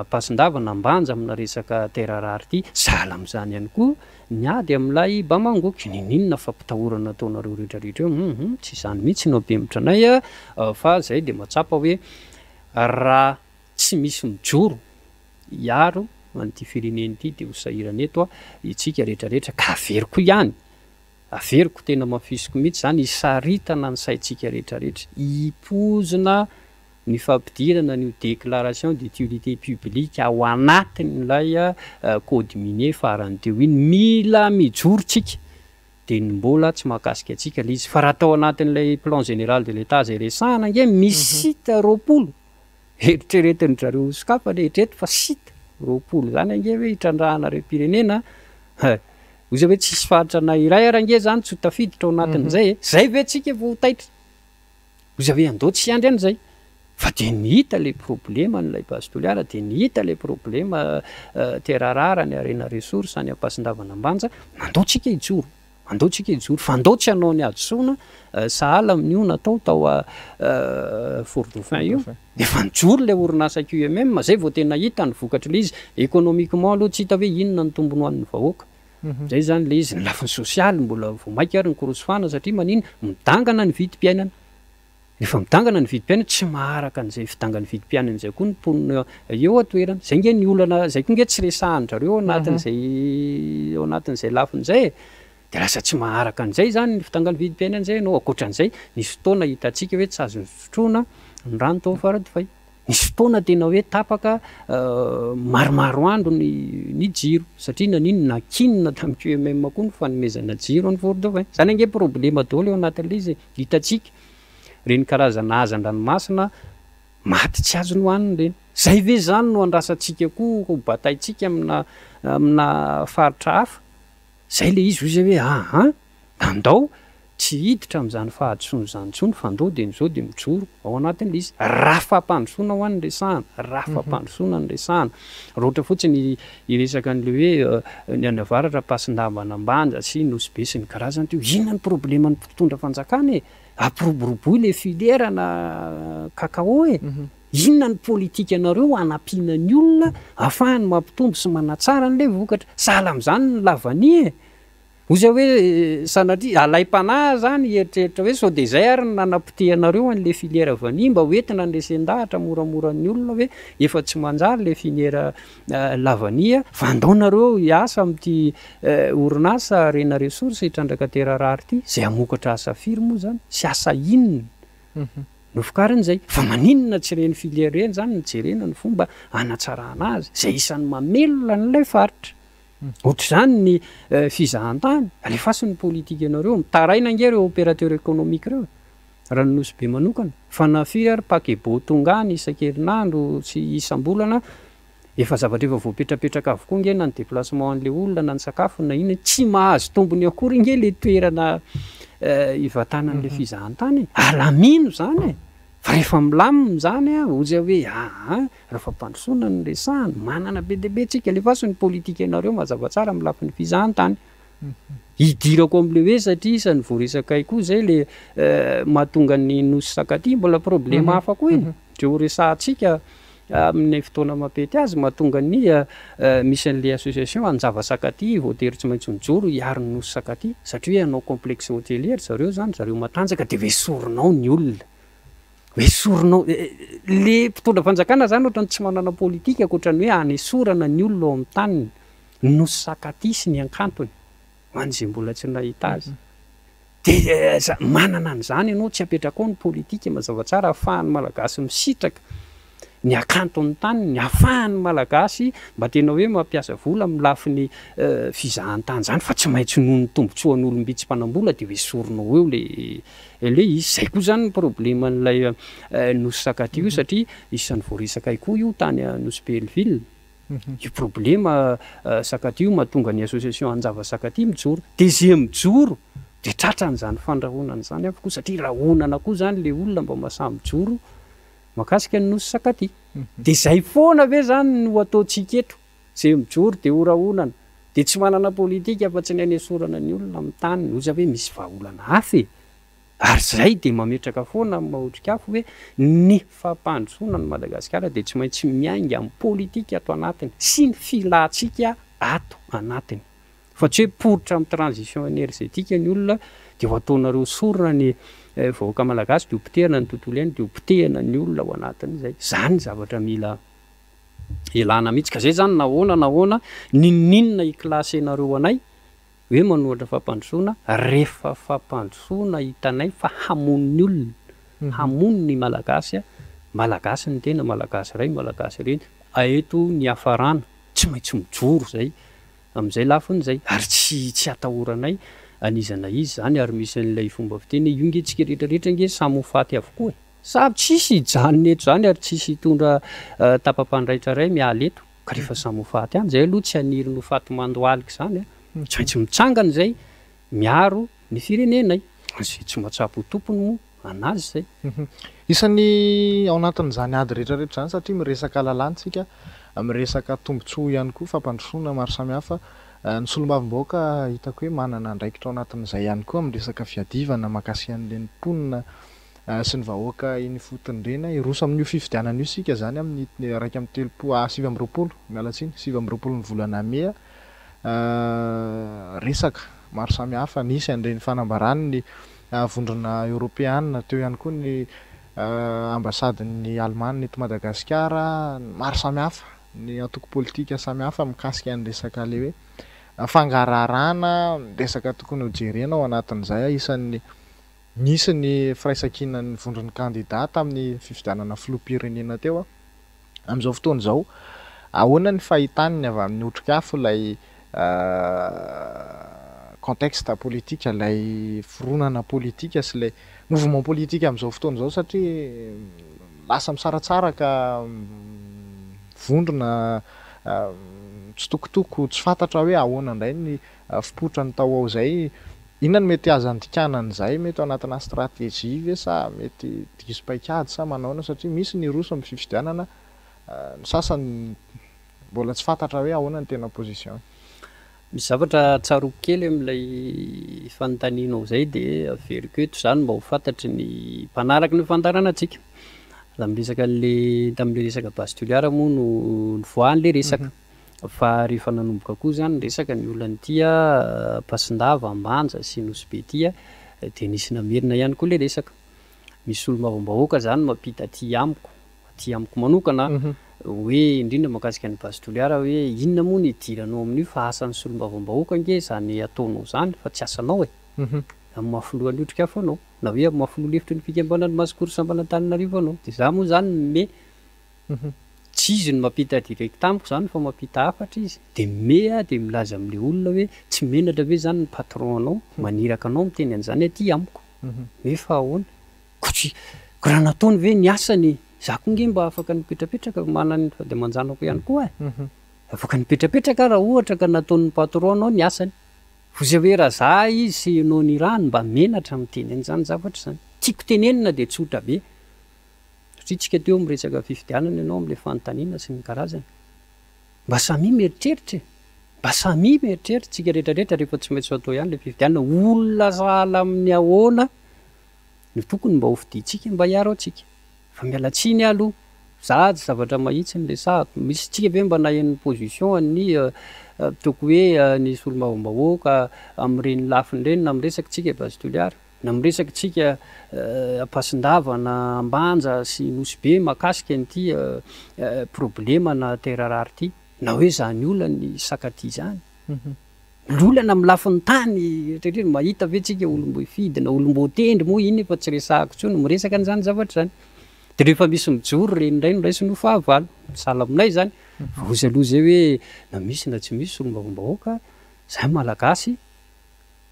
Ampasindava na Ambanja amina resaka terre rare ity, sahala amin'izany ihany koa ny ady amin'ilay Bamangoky, n'inon'inona fampitahorana ataonareo rehetra rehetra eo, hum tsy izany mihitsy no hampihemotra anay fa izay dia mahatsapa hoe raha tsy misy mijoro hiaro an'ity firenena ity dia ho sahirana eto isika rehetra rehetra ka averiko ihany Averiko tena hamafisiko mihitsy izany, hisaritana ny saintsika rehetra rehetra, hipozina ny fampidirana an'io déclaration d'utilité publique ao anatin'ilay code minier farany teo iny. Mila mijoro tsika, dia ny mbola tsy mahakasika antsika ilay izy. Fa raha tao anatin'ilay plan général de l'Etat izay resahana ange, misy site 20 Eritreretin-dry zareo ho sokafana eritrereto fa site 20 izany ange hoe hitrandrahana harem-pirenena a! Hoy izy hoe tsisy faritra na iray ary ange izany tsy ho tafiditra ao anatin'izay e! Izay ve tsika vao ho taitra? Hoy izy hoe andao tsy hiandry an'izay fa dia ny hita ilay problema an'ilay Base Toliara dia ny hita ilay problema terre rare ny harena ressource any Ampasindavana Ambanja, andao tsika hijoro. Andao tsika hijoro fa andao tsy hanao ny hadisoana sahala amin'io natao tao Fort Dauphin io. Efa nijoro ilay orinasa QMM, zay vao tena hita ny vokatr'ilay izy. Economiquement aloha tsy hita hoe inona ny tombony ho an'ny vahoaka. Zay zany ilay izy. Ny lafiny sosialy mbola vao mainka ary nikorosofana satria manina? Midangana ny vidim-piainana. Rehefa midangana ny vidim-piainana, tsy maharaka an'izay fidangan'ny vidim-piainana izay koa ny mponina eo an-toerana. Izay ange ny olana, izay koa ange tsy resahan-dry zareo ao anatin'izay ao anatin'izay lafiny izay e. Dia lasa tsy maharaka an'izay izany ny fidangan'ny vidim-piainana izay ianao. Ankoatran'izay, nisy fotoana hitantsika hoe tsy azo nisotroana ny rano tao Faradofay. Nisy fotoana tena hoe tapaka maromaro andro ny ny jiro satria naninona, nankinina tamin'ny QMM koa ny fanomezana jiro an'i Fort Dauphin. Izany ange problema daholo eo anatin'ilay izy e. Hitantsika ireny karazana hazan-dranomasina maty tsy azo nohanina ireny. Izay ve izany no andrasantsika koa ho bataintsika amina amina faritra hafa? Izay ilay izy hoy izay hoe aa andao tsy hiditra amin'izany fahadisoana izany intsony fa andao dia izao dia mijoro ao anatin'ilay izy. Raha fampandrosoana hoa no resahana, raha fampandrosoana no resahana. Raha ohatra fotsiny hiresaka an'ilay hoe ny any avaratra Ampasindambana Ambanja sy Nosy Be sy ny karazany teo, inona ny probleman'ny mpitondra fanjakana e? Ampiroboroboy ilay filière na cacao e! Inona ny politikanareo hanampiana ny olona ahafahany mampitombo sy manatsara an'ilay vokatra? Sahala amin'izany ny lavania e! Hoy zay hoe sanatria alaim-panahy zany hieritreritra hoe sao dia izay ary no nanapotehanareo an'ilay filière vanille mba ho entina handresen-dahatra moramora ny olona hoe efa tsy manjary ilay filière la vanille fa andao nareo hiasa amin'ity orinasa Harena Ressources hitrandraka terre rare ity izay hamokatra asa firy moa zany sy asa inona no vokarin'izay fa maninona tsy ireny filière ireny zany no jerena ny fomba hanatsarana azy izay isan'ny mamelona an'ilay faritra. Ohatr'izany ny fizahantany, alefaso ny politikanareo, mitaraina ange ireo opérateur économique ireo e. Raha ny Nosy Be manokana, fa na firy ary paquebot tonga any isan-kerinandro sy isam-bolana, efa zavatra efa voapetrapetraka avokoa nge na ny déplacement an'le olona na ny sakafony na inona, tsy mahazo tombony akory nge le toerana ivantanan'le fizahantany e! Alamino zany e! Fa rehefa milamina izany an, hoy zay hoe aa raha fampandrosoana no resahana, manana be dia be tsika, alefaso ny politikanareo mazava tsara amin'ny lafiny fizahantany. Hidirako amin'ilay hoe satria isan'ny voaresakay koa izay le mahatonga ny Nosy Sakatia, mbola problema hafa koa iny, dia ho resahantsika amin'ny fotoana mampety azy, mahatonga ny misy an'ilay association Anjava Sakatia voatery tsy maintsy mijoro hiaro ny Nosy Sakatia, satria hoe hanao complexe hotelier ry zareo izany, zareo matanjaka dia hoesorinao ny olona, hoesorinao, le mpitondra fanjakana izany ohatran'ny tsy manana politika ankoatran'ny hoe hanesorana ny olona ao amin'ny taniny. Nosy Sakatia sy ny hankantony, ho an'izay mbola tsy nahita azy. Dia manana an'izany ianao, tsy apetrakao ny politika mazava tsara ahafahan'ny Malagasy misitraka ny hakanton'ny taniny, ahafahan'ny Malagasy mba tena hoe mampiasa vola amin'ny lafiny fizahantany izany fa tsy maintsy noho ny tombontsoan'olom-bitsy mpanam-bola dia ho esorinao eo ilay ilay izy. Izay koa izany ny probleman'ilay Nosy Sakatia io satria isan'ny voaresakay koa io tany Nosy Belleville. Io problema Sakatia io mahatonga ny association Anjava Sakatia mijoro. Dia ze mijoro dia tratran'izany fandrahonana izany avokoa satria rahonana koa izany le olona mba mahasahy mijoro mahakasika ny nosy Sakatia. Dia zay foana ve zany no ataontsika eto? Ze mijoro dia ho rahonana. Dia tsy manana politika afa-tsy ny hanesorana ny olona amin'ny taniny. Hoy za hoe misy vahaolana hafa e! Ary izay dia mametraka foana amin'ny maha otrikafo hoe ny fampandrosoana an'i Madagasikara dia tsy maintsy miainga amin'ny politika ato anatiny sy ny filantsika ato anatiny. Fa tsy hoe poritra amin'ny transition energetique ny olona dia ho ataonareo sorona ny vahoaka malagasy dia ho potehana ny tontolo iainana dia ho potehana ny olona ao anatin'izay. Izany ny zavatra mila elana mihitsy. Ka izay izany nahoana nahoana n'inon'inona hi-classer-nareo anay Hoe manohatra fampandrosoana rehefa fampandrosoana hitanay fa hamono ny olona, hamono ny Malagasy, Malagasy ny tena, Malagasy ray, Malagasy reny, eto ny hiafarana, tsy maintsy mijoro zay amin'izay lafiny zay, ary tsy tsy atahoranay an'iza na iza izany, ary misy an'ilay fomba fiteny hoe io nge tsika rehetra rehetra nge samy ho faty avokoa e! Samy tsisy hijanona eto izany ary tsisy hitondra tapa-pandraitra iray miala eto. Ka rehefa samy ho faty any, zay aloha tsy haniry ny ho faty mandohalika izany a! Tsy maintsy mitsangana izay miaro ny firenenay. Izay tsy mahatsapa ho tompony moa, anazy izay. Isan'ny ao anatin'izany ady rehetra rehetra izany satria miresaka lalàna isika, miresaka tombontsoa ihany koa, fampandrosoana maro samihafa, ny solombavambahoaka hitako hoe manana andraikitra ao anatin'izay ihany koa amin'ny resaka fiadivana mahakasika an'ireny mponina sy ny vahoaka eny ifotony ireny. Hiroso amin'io fifidianana io isika izany amin'ny 31, ah, 29, miala tsiny, 29 ny volana mey. Resaka maro samihafa, nisy an'ireny fanambaran'ny vondrona eoropeana, teo ihany koa ny ambasadin'ny Alemana eto Madagasikara, maro samihafa, ny antoko politika samihafa mikasika ny resaka ilay hoe fangaraharana, resaka tokony hojerena ao anatin'izay, isan'ny Nisy ny firaisankinan'ny vondron'ny kandida tamin'ny fifidianana filoham-pirenena teo. Amin'izao fotoana izao, ahoana ny fahitany ny avy amin'ny Otrikafo ilay contexte politique, ilay fironana politika sy ilay mouvement politique amin'izao fotoana izao satria lasa misaratsaraka, mivondrona, mitsitokotoko, tsy fantatra hoe ahoana indray ny fipoitrany tao ao izay. Inona no mety azo andikana an'izay? Mety ao anatina stratégie ve sa mety diso paikady sa manaona satria misy ny hiroso amin'ny fifidianana, ny sasany mbola tsy fantatra hoe ahoana ny tena position-ny. Misy zavatra tsaroako kely amin'ilay fanontanianao izay dia averiko eto izany mba ho fantatry ny mpanaraka ny fandaharanantsika. Raha miresaka an'ilay tamin'ilay resaka Base Toliara moa no nivoahan'ilay resaka. Fa rehefa nanomboka koa izany ny resaka ny olan'ity Ampasindava, Ambanja sy Nosy Be ity dia nisy namerina ihany koa ilay resaka. Misy solombavambahoaka izany mampita aty amiko, aty amiko manokana hoe indrindra mahakasika an'i Base Toliara hoe inona moa no idiranao amin'io fa asan'ny solombavambahoaka ange izany ataonao izany fa tsy asanao e! Amin'ny maha filohan'ny Otrikafo anao na hoe amin'ny maha filoha lefitry ny fikambanan'ny Masikoro Sampan'Antananarivo anao. Dia izaho moa izany me Tsy izy no mampita direct amiko zany fa mampita hafatra izy de me aho de milaza amle olona hoe tsy menatra ve zany ny patron anao maniraka anao miteny an'izany aty amiko hoe fa ahoana? Ko tsy, ko raha nataony ve ny asany, za koa nge mba afaka nipetrapetraka manana ny vady aman-janako ihany koa e. Afaka nipetrapetraka aho raha ohatra ka nataon'ny patron-nao ny asany. Vous avez raha za izy sy ianao nirahany mba menatra miteny an'izany zavatra izany. Tiako tenenina dia tsotra be. Satria tsika teo miresaka fifidianana ianao amin'ilay fanontaniana sy ny karazany. Mba samia mieritreritra e! Mba samia mieritreritra tsika rehetra rehetra rehefa tsy maintsy ho atao ihany ilay fifidianana. Olona sahala amin'ny ahoana no tokony mba hofidiantsika mba hiaro antsika. Fa miala tsiny aho aloha, za tsy zavatra mahitsy no resahako. Misy tsika ve mba naheno ny position an'ny ataoko hoe ny solombavambahoaka amin'ireny lafiny ireny na miresaka tsika Base Toliara, na miresaka tsika Ampasindava na Ambanja sy Nosy Be mahakasika an'ity problema na terre rare ity, na hoe izany olan'ny Sakatia izany. Ny olana amin'ny lafiny tany rehetra mahita ve tsika olom-boafidy na olom-boatendry moa iny efa tsy resahako intsony miresaka an'izany zavatra izany. Dia rehefa misy mijoro ireny indray no raisiny ho fahavalo. Sahala aminay izany. Fa ozy aloha izay hoe na misy na tsy misy solombavambahoaka, izahay Malagasy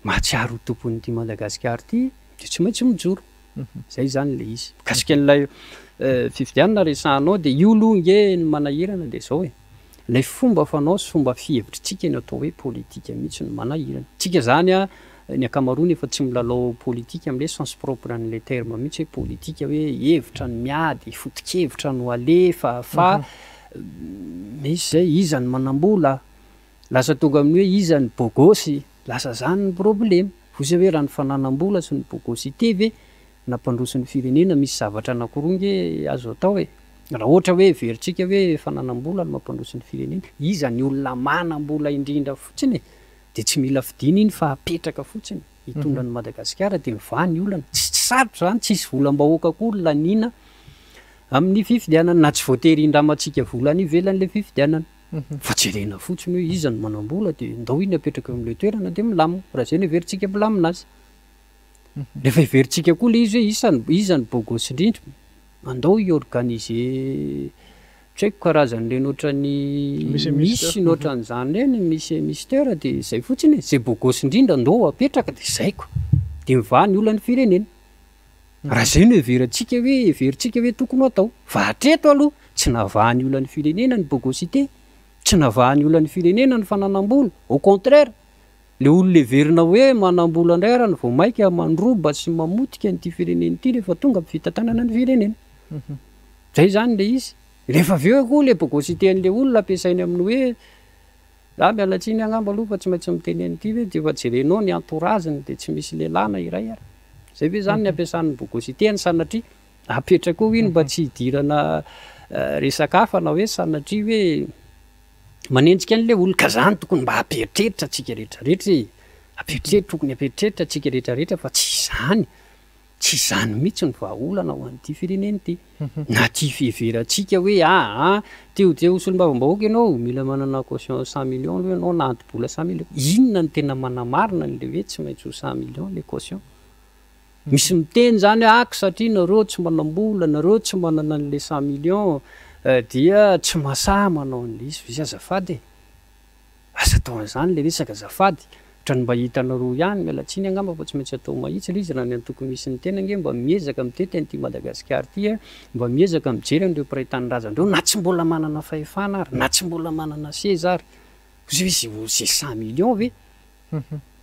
mahatsiaro ho tompon'ity Madagasikara ity dia tsy maintsy mijoro. Izay izany ilay izy. Mikasika an'ilay fifidianana resahanao dia io aloha ange ny manahirana dia izao e. Ilay fomba fanao sy fomba fihevitritsika ny atao hoe politika mihitsy no manahirana. Tsika izany an, ny ankamaroany efa tsy milalao politika amin'ilay sens propre an'ilay terme mihitsy hoe politika hoe hevitra no miady, foto-kevitra no alefa fa misy izay iza no manam-bola, lasa tonga amin'ny hoe iza no bôgôsy, lasa izany ny problema. Vous savez raha ny fananam-bola sy ny bogosité ve nampandroso ny firenena misy zavatra anakiroa nge azo atao e! Raha ohatra hoe heverintsika hoe fananam-bola no mampandroso ny firenena, iza ny olona manam-bola indrindra fotsiny e! Dia tsy mila fidiana iny fa apetraka fotsiny hitondra an'i Madagasikara dia mivaha ny olana. Tsy sarotra izany, tsisy volam-bahoaka koa laniana amin'ny fifidianana na tsy voatery hindramantsika vola any ivelany ilay fifidianana. Fa jerena fotsiny hoe iza no manam-bola dia ndao iny apetraka eo amin'ilay toerana dia milamina. Raha izay no heverintsika milamina azy. Rehefa heverintsika koa ilay izy hoe isa no, iza no beau gosse indrindra, andao hi-organiser tsy haiko karazan'ireny ohatran'ny misy ny ohatran'izany ireny, misy mister dia izay fotsiny e. Izay beau gosse indrindra ndao apetraka dia izay ko. Dia mivaha ny olan'ny firenena. Raha izay no heverantsika hoe heverintsika hoe tokony ho atao. Fa hatreto aloha, tsy navaha ny olan'ny firenena ny bogosite, tsy navaha ny olan'ny firenena ny fananam-bola, au contraire, le olona heverina hoe manam-bola indray ara no vao maika mandroba sy mamotika an'ity firenena ity rehefa tonga amin'ny fitantanana ny firenena. Zay izany le izy. Rehefa avy eo koa le bogosite an'le olona ampiasainy amin'ny hoe Za miala tsiny angamba aloha fa tsy maintsy miteny an'ity hoe dia efa jerenao ny entourage-ny dia tsy misy lehilahy na iray ary. Zay ve zany ny ampiasan'ny bogosite-ny sanatria apetraka eo iny mba tsy hidirana resaka hafa na hoe sanatria hoe manenjika an'ilay olona. Ka zany tokony mba hampieritreritra antsika rehetra rehetra e! Hampieritreritra, tokony hampieritreritra antsika rehetra rehetra fa tsy izany. Tsy izany mihitsy no vahaolana ho an'ity firenena ity. Na ty fiheverantsika hoe aa te ho te ho solombavambahoaka ianao, mila manana caution cent millions aloha ianao na anto-bola cent millions. Inona no tena manamarina an'ilay hoe tsy maintsy ho cent millions ilay caution? Misy miteny izany hoe aky satria nareo tsy manam-bola, nareo tsy manana an'ilay cent millions dia tsy mahasahy manao an'ilay izy. Fa izy azafady e! Aza atao an'izany le resaka azafady, ohatran'ny mba hitanareo ihany, miala tsiny angamba fa tsy maintsy atao mahitsy le izy, raha ny antoko misy ny tena ange mba miezaka mitety an'ity Madagasikara ity a, mba miezaka mijery an'ireo mpiray tanindrazana ireo na tsy mbola manana fahefana ary, na tsy mbola manana seza ary, ozy hoe ze ze cent millions ve?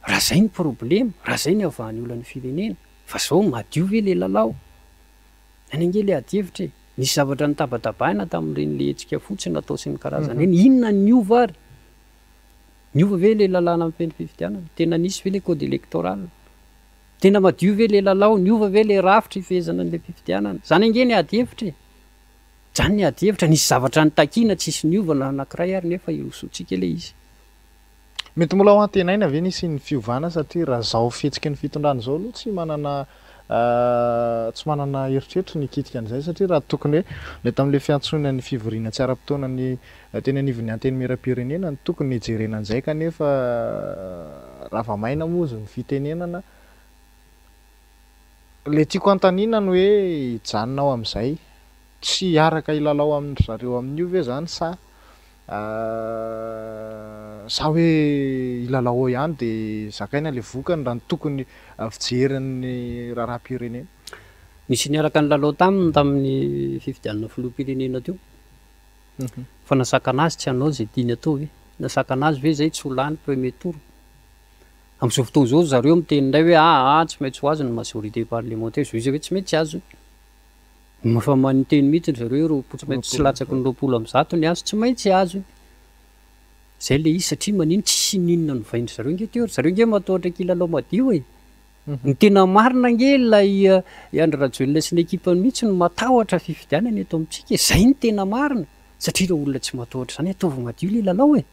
Raha zay ny problema, raha zay ny havahan'ny olan'ny firenena, fa zao madio ve le lalao? Any ange le adihevitra e! Nisy zavatra notabatabaina tamin'ireny le hetsika fotsy natao sy ny karazany ireny. Inona no niova ary? Niova ve le lalàna mifehy ny fifidianana? Tena nisy ve le code électoral? Tena madio ve le lalao? Niova ve le rafitra ifehezana an'le fifidianana? Zany ange ny adihevitra e! Zany ny adihevitra. Nisy zavatra nitakiana tsisy niova na anankiray ary nefa irosoantsika le izy. Mety mbola ho antenaina ve ny hisian'ny fiovana satria raha zao fihetsiky ny fitondrana izao aloha tsy manana tsy manana eritreritra ny hikitika an'izay satria raha tokony hoe ilay tamin'ilay fiantsoana ny fivoriana tsy ara-potoana ny teny anivon'ny antenimierampirenena no tokony hijerena an'izay kanefa rava-maina moa izy ny fitenenana. Ilay tiako hanontaniana ny hoe hijanona ao amin'izay tsy hiaraka hilalao amin-dry zareo amin'io ve izany sa Sa hoe hilalao ao ihany dia zakaina ilay vokany raha ny tokony fijery ny raharaham-pirenena? Nisy niaraka nilalao taminy tamin'ny fifidianana filoham-pirenena teo. Fa nasakana azy tsy hanao izay tiany atao ve? Nasakana azy ve izay tsy ho lany premier tour? Amin'izao fotoana izao ry zareo miteny indray hoe aa tsy maintsy ho azo ny majorité parlementaire, izao izy hoe tsy maintsy azony. Efa niteny mihitsy ry zareo hoe 20 tsy maintsy tsy latsaky ny 120 ny azo, tsy maintsy azony. Izay ilay izy satria manino tsisy n'inona novain-dry zareo ange teo, ry zareo ange matahotra kilalao madio e. Ny tena marina ange ilay i Andry Rajoelina sy ny ekipany mihitsy no matahotra fifidianana eto amintsika e, izay no tena marina, satria ireo olona tsy matahotra izany ataovy madio ilay lalao e.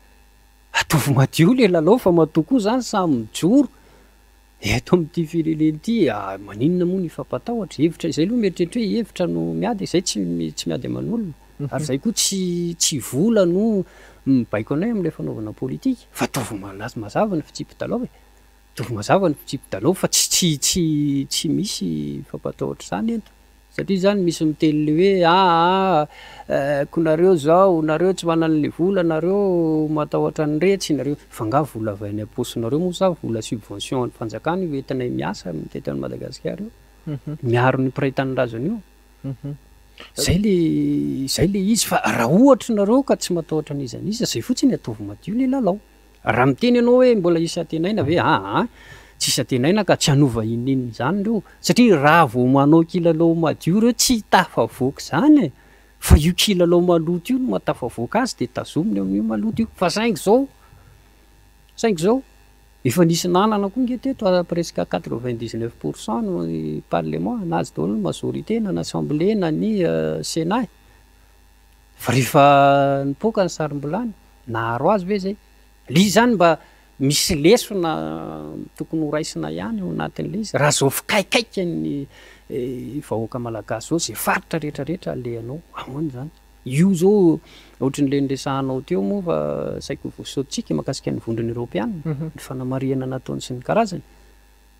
Ataovy madio ilay lalao fa matoa koa izany samy mijoro eto amin'ity firenena ity e, maninona moa no hifampatahotra, hevitra izay aloha mieritreritra hoe hevitra no miady e, izay tsy tsy miady aman'olona ary izay koa tsy tsy vola no mibaiko anay amin'ilay fanaovana politika fa ataovy mazava ny fitsipi-dalao e, ataovy mazava ny fitsipi-dalao fa tsy tsy tsy tsy misy fampatahotra izany eto. Satria zany misy miteny le hoe aa ko nareo zao, nareo tsy manana le vola, nareo matahotra an'iretsy, nareo, fa nga vola avy any am-paosinareo moa sa vola subvention an'ny fanjakana io entinay miasa teto an'i Madagasikara io, miaro ny mpiray tanindrazana io. Zay le zay le izy fa raha ohatra nareo ka tsy matahotra an'iza n'iza zay fotsiny ataovy madio le lalao. Raha miteny ianao hoe mbola hisy antenaina ve? Aa tsy hisy antenaina ka, tsy hanova inon'inona izany ireo satria raha vao manao kilalao madio ireo tsy tafavoaka izany e! Fa io kilalao maloto io no mahatafavoaka azy dia tazominy eo amin'io maloto io. Fa saingy izao, saingy izao, efa nisy nanana koa nge teto à presque 99 pour cent ny parlement, nazy daholo ny majorité na ny assemblée na ny sénat e! Fa rehefa nipoaka ny sarom-bilany, naharo azy ve zay? Le izy zany mba misy lesona tokony ho raisina ihany ao anatin'le izy, raha zao fikaikaikan'ny vahoaka malagasy zao, zay faritra rehetra rehetra alehanao, ahoana zany? Io zao ohatran'le niresahanao teo moa fa saika ho voasaontsika mahakasika ny vondrona eoropeana, ny fanamarihana nataony sy ny karazany.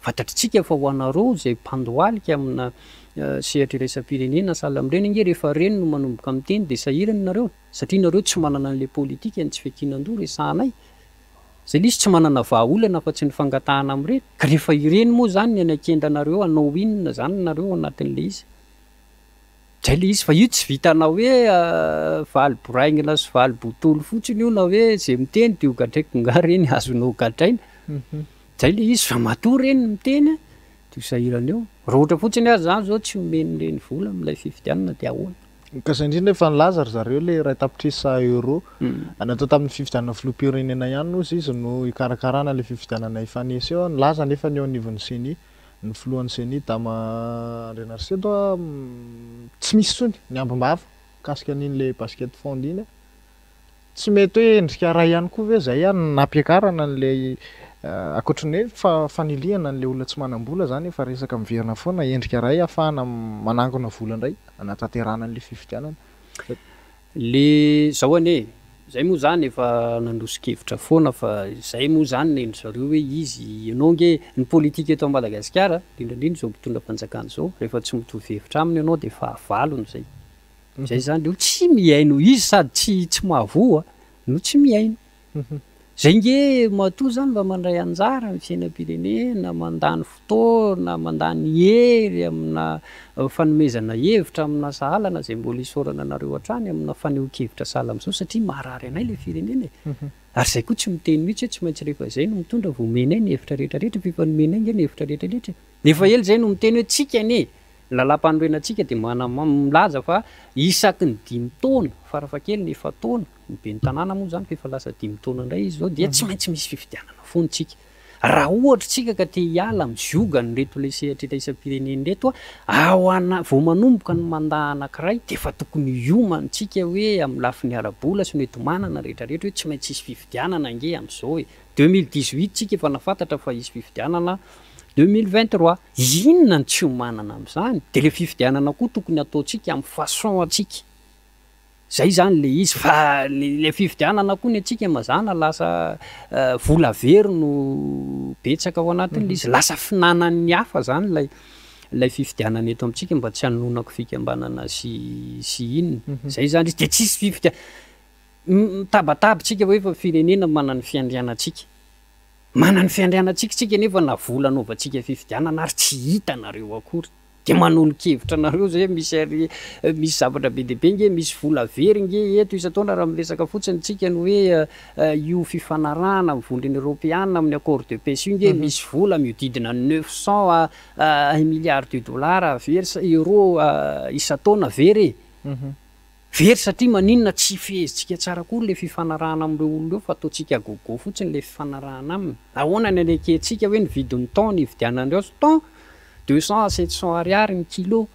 Fantatritsika fa ho anareo izay mpandohalika amina sehatra iraisam-pirenena sahala amin'ireny ange rehefa ireny no manomboka miteny dia sahirana nareo satria nareo tsy manana an'ilay politika ny tsy fiankinan-doha resahanay. Izay ilay izy tsy manana vahaolana afa-tsy ny fangatahana amin'ireny. Ka rehefa ireny moa izany ny any an-kendanareo hanao inona izany nareo ao anatin'ilay izy. Izay ilay izy fa io tsy vitana hoe valy boraingina sy valy botolo fotsiny io na hoe izay miteny dia ho gadraiko nga ireny azonao gadraina. Zay le izy fa matoa reny miteny de ho sahirana eo. Raha ohatra fotsiny aza zany zao tsy omen'ireny vola amin'ilay fifidianana de ahoana? Ka zay indrindra efa nilaza ry zareo le 1 tapitrisa euro natao tamin'ny fifidianana filoham-pirenena ihany hozy izy no hikarakarana le fifidianana hifanesy eo. Nilaza nefa ny eo anivon'ny CENI, ny filohan'ny CENI Dama Andrianarisedo, tsy misy intsony ny ambim-bava mikasika an'iny le basket fund iny. Tsy mety hoe endrika iray ihany koa ve izay nampiakarana an'ilay ankoatry ny hoe fanilihana an'ilay olona tsy manam-bola izany efa resaka miverina foana, endrika iray ahafahana manangona vola indray hanatanterahana an'ilay fifidianana. Le zao anie e, zay moa zany efa nandroso-kevitra foana fa zay moa zany nendry zareo hoe izy, ianao nge ny politika eto Madagasikara, indrindra indrindra izao mpitondra fanjakana izao, rehefa tsy mitovy hevitra aminy ianao dia fahavalony zay. Zay zany le tsy mihaino izy sady tsy tsy mahavoa no tsy mihaino. Zay nge matoa zany mba mandray anjara amin'ny fiainam-pirenena, mandany fotoana, mandany hery amina fanomezana hevitra amina sahala na zay mbola isaorana anareo hatrany amina fanehoan-kevitra sahala amin'izao satria marary anay le firenena e. Ary zay koa tsy miteny mihitsy hoe tsy maintsy rehefa zay no mitondra vao omenay ny hevitra rehetra rehetra fa efa nomenay nge ny hevitra rehetra rehetra e. Efa ela zay no miteny hoe tsika anie Ny lalàmpanorenantsika dia milaza fa isaky ny dimy taona, farafahakeliny efa-taona, ny ben'ny tanàna moa izany fa efa lasa dimy taona indray izy izao, dia tsy maintsy misy fifidianana foana isika. Raha ohatra isika ka te hiala amin'ny ziogan'ireto ilay sehatra iraisam-pirenena ireto, ao ana, vao manomboka ny mandat anankiray dia efa tokony hiomana isika hoe amin'ny lafiny ara-bola sy ny hoenti-manana rehetrarehetra hoe tsy maintsy hisy fifidianana ange amin'izao e. 2018 tsika efa nafantatra fa hisy fifidianana 2023. Inona no tsy hiomanana amin'izany? Dia ilay fifidianana koa tokony hataontsika amin'ny façon antsika. Zay izany ilay izy fa ilay fifidianana koa ny antsika mazàna lasa vola very no betsaka ao anatin'ilay izy. Lasa fihinanan'ny hafa izany ilay ilay fifidianana eto amintsika mba tsy hanononako fikambanana sy sy inona. Zay izany izy. Dia tsisy fifidia- mitabataba tsika hoe fa firenena manana ny fiandrianantsika. Manana ny fiandrianantsika tsika nefa na vola anaovantsika fifidianana ary tsy hitanareo akory. Dia manolo-kevitra anareo zay misy ary misy zavatra be dia be nge, misy vola very nge eto isan-taona raha miresaka fotsiny tsika ny hoe io fifanarahana amin'ny vondrona eropeana amin'ny accord de paix io nge misy vola mihodidina ny 900 à un milliard de dollars very sa euro isan-taona very e. Very satria maninona tsy fehezintsika tsara akory le fifanarahana amin'ireo olona ireo fa ataontsika gogo fotsiny le fifanarahana aminy. Ahoana ny anekentsika hoe ny vidin'ny thon ny hividianan'ireo azy thon 200 à 700 ariary ny kilo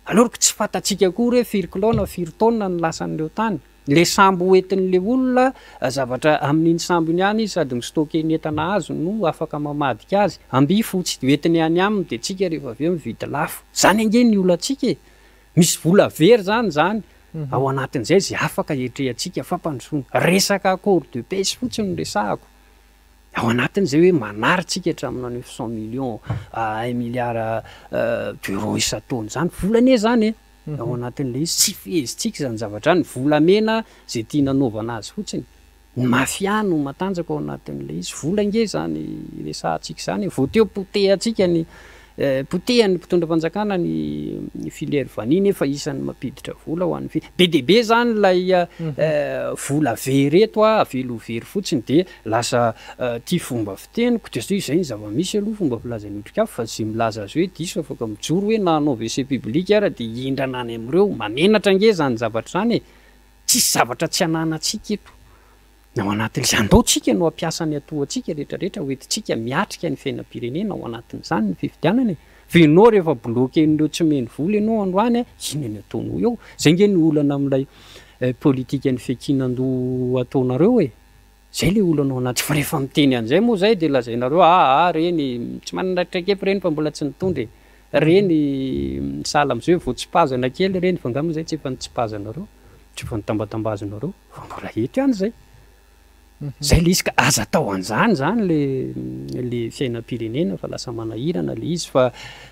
alors que tsy fantatsika akory hoe firy kilao na firy taonina ny lasan'ireo tany. Le sambo hoentin'le olona zavatra amin'iny sambo iny ihany izy sady mi-stocker ny entana azony no afaka mamadika azy. Ambifotsy hoentiny any aminy dia tsika rehefa avy eo mividy lafo. Zany ange ny olantsika e! Misy vola very zany zany ao anatin'izay izay afaka hiatrehantsika fampandrosoana. Resaka accord de paix fotsiny no resahako. Ao anatin'izay hoe manary tsika hatraminà 900 millions à un milliard d'euros isan-taona izany. Vola anie izany e! Ao anatin'ilay izy. Tsy fehezintsika izany zavatra izany. Volamena izay tiana hanaovana azy fotsiny. Ny mafia no matanjaka ao anatin'ilay izy. Vola ange izany resahantsika izany e. Vao teo potehantsika ny, potehan'ny mpitondra fanjakana ny filière vanille nefa isan'ny mampiditra vola ho an'ny fi-. Be dia be izany ilay vola very eto a, avela ho very fotsiny dia lasa ity fomba fiteniko dia satria izay ny zava-misy aloha fomba filazan'ny Otrikafo fa izay milaza azy hoe diso afaka mijoro hoe na hanao WC public ara dia hihindrana any amin'ireo. Mahamenatra ange izany zavatra izany e. Tsisy zavatra tsy ananantsika eto. Ny ao anatin'izay andao tsika no hampiasa ny atoantsika rehetra rehetra ho entintsika miatrika ny fiainam-pirenena ao anatin'izany ny fifidianana e. Fa ianao rehefa bloquer-n'ireo tsy omeny vola ianao androany a, inona ny ataonao eo? Zay nge ny olana amin'ilay politikan'ny fiankinan-doha ataonareo e. Zay le olana ao anaty fa rehefa miteny an'izay moa zay de lazainareo aa reny tsy manana traikefa reny fa mbola tsy nitondra e, reny sahala am'zay hoe voatsipazana kely reny fa nga moa zay tsy efa nitsipazanareo, tsy efa nitambatambazanareo fa mbola eto ihany zay. Zay le izy ka aza atao an'zany zany le le fiainam-pirenena fa lasa manahirana le izy fa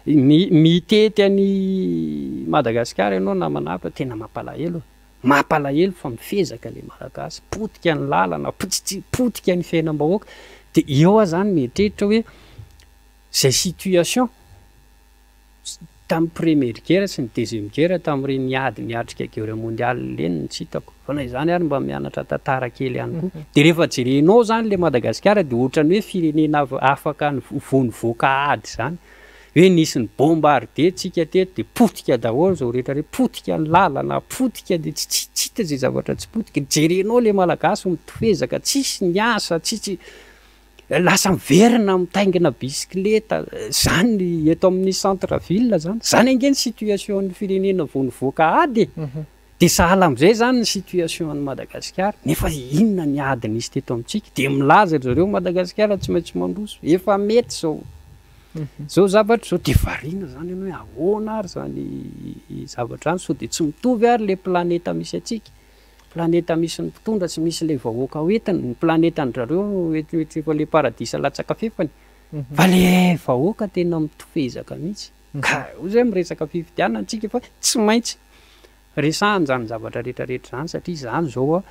ny mitety an'i Madagasikara ianao namana fa tena mampalahelo e. Mampalahelo fa mifezaka le Malagasy, potika ny lalana, potika ny fiainam-bahoaka, de eo aho zany mieritreritra hoe zay situation tamin'ny première guerre sy ny deuxième guerre tamin'ireny ady niatrika guerre mondiale ireny no tsy hitako, fa na izany ary mba mianatra tantara kely ihany koa, de rehefa jerenao zany le Madagasikara de ohatran'ny hoe firenena afaka vao nivoaka ady zany. Hoe nisy ny bombarder tsika teto de potika daholo zao rehetra rehetra, potika ny lalana, potika de tsy tsy tsy hita zay zavatra tsy potika, jerenao le malagasy mitofezaka, tsisy ny asa, tsisy, lasa miverina mitaingina bisikileta, zany eto amin'ny centre ville zany, zany ange ny situation ny firenena vao nivoaka ady e, de sahala amizay zany ny situation an'i Madagasikara, nefa inona ny ady nisy teto amintsika, de milaza ry zareo Madagasikara tsy maintsy mandroso, efa mety zao zao zavatra zao, de variana zany ianao hoe ahoana ary zany zavatra zany, sao de tsy mitovy ary le planeta misy antsika, planeta misy ny mpitondra sy misy le vahoaka hoentiny, ny planetan-dry zareo efa le paradisa latsaka fefany, fa le vahoaka tena mitofezaka mihitsy. Ka hoy zay miresaka fifidianana tsika fa tsy maintsy resahana izany zavatra rehetra rehetra izany satria izany izao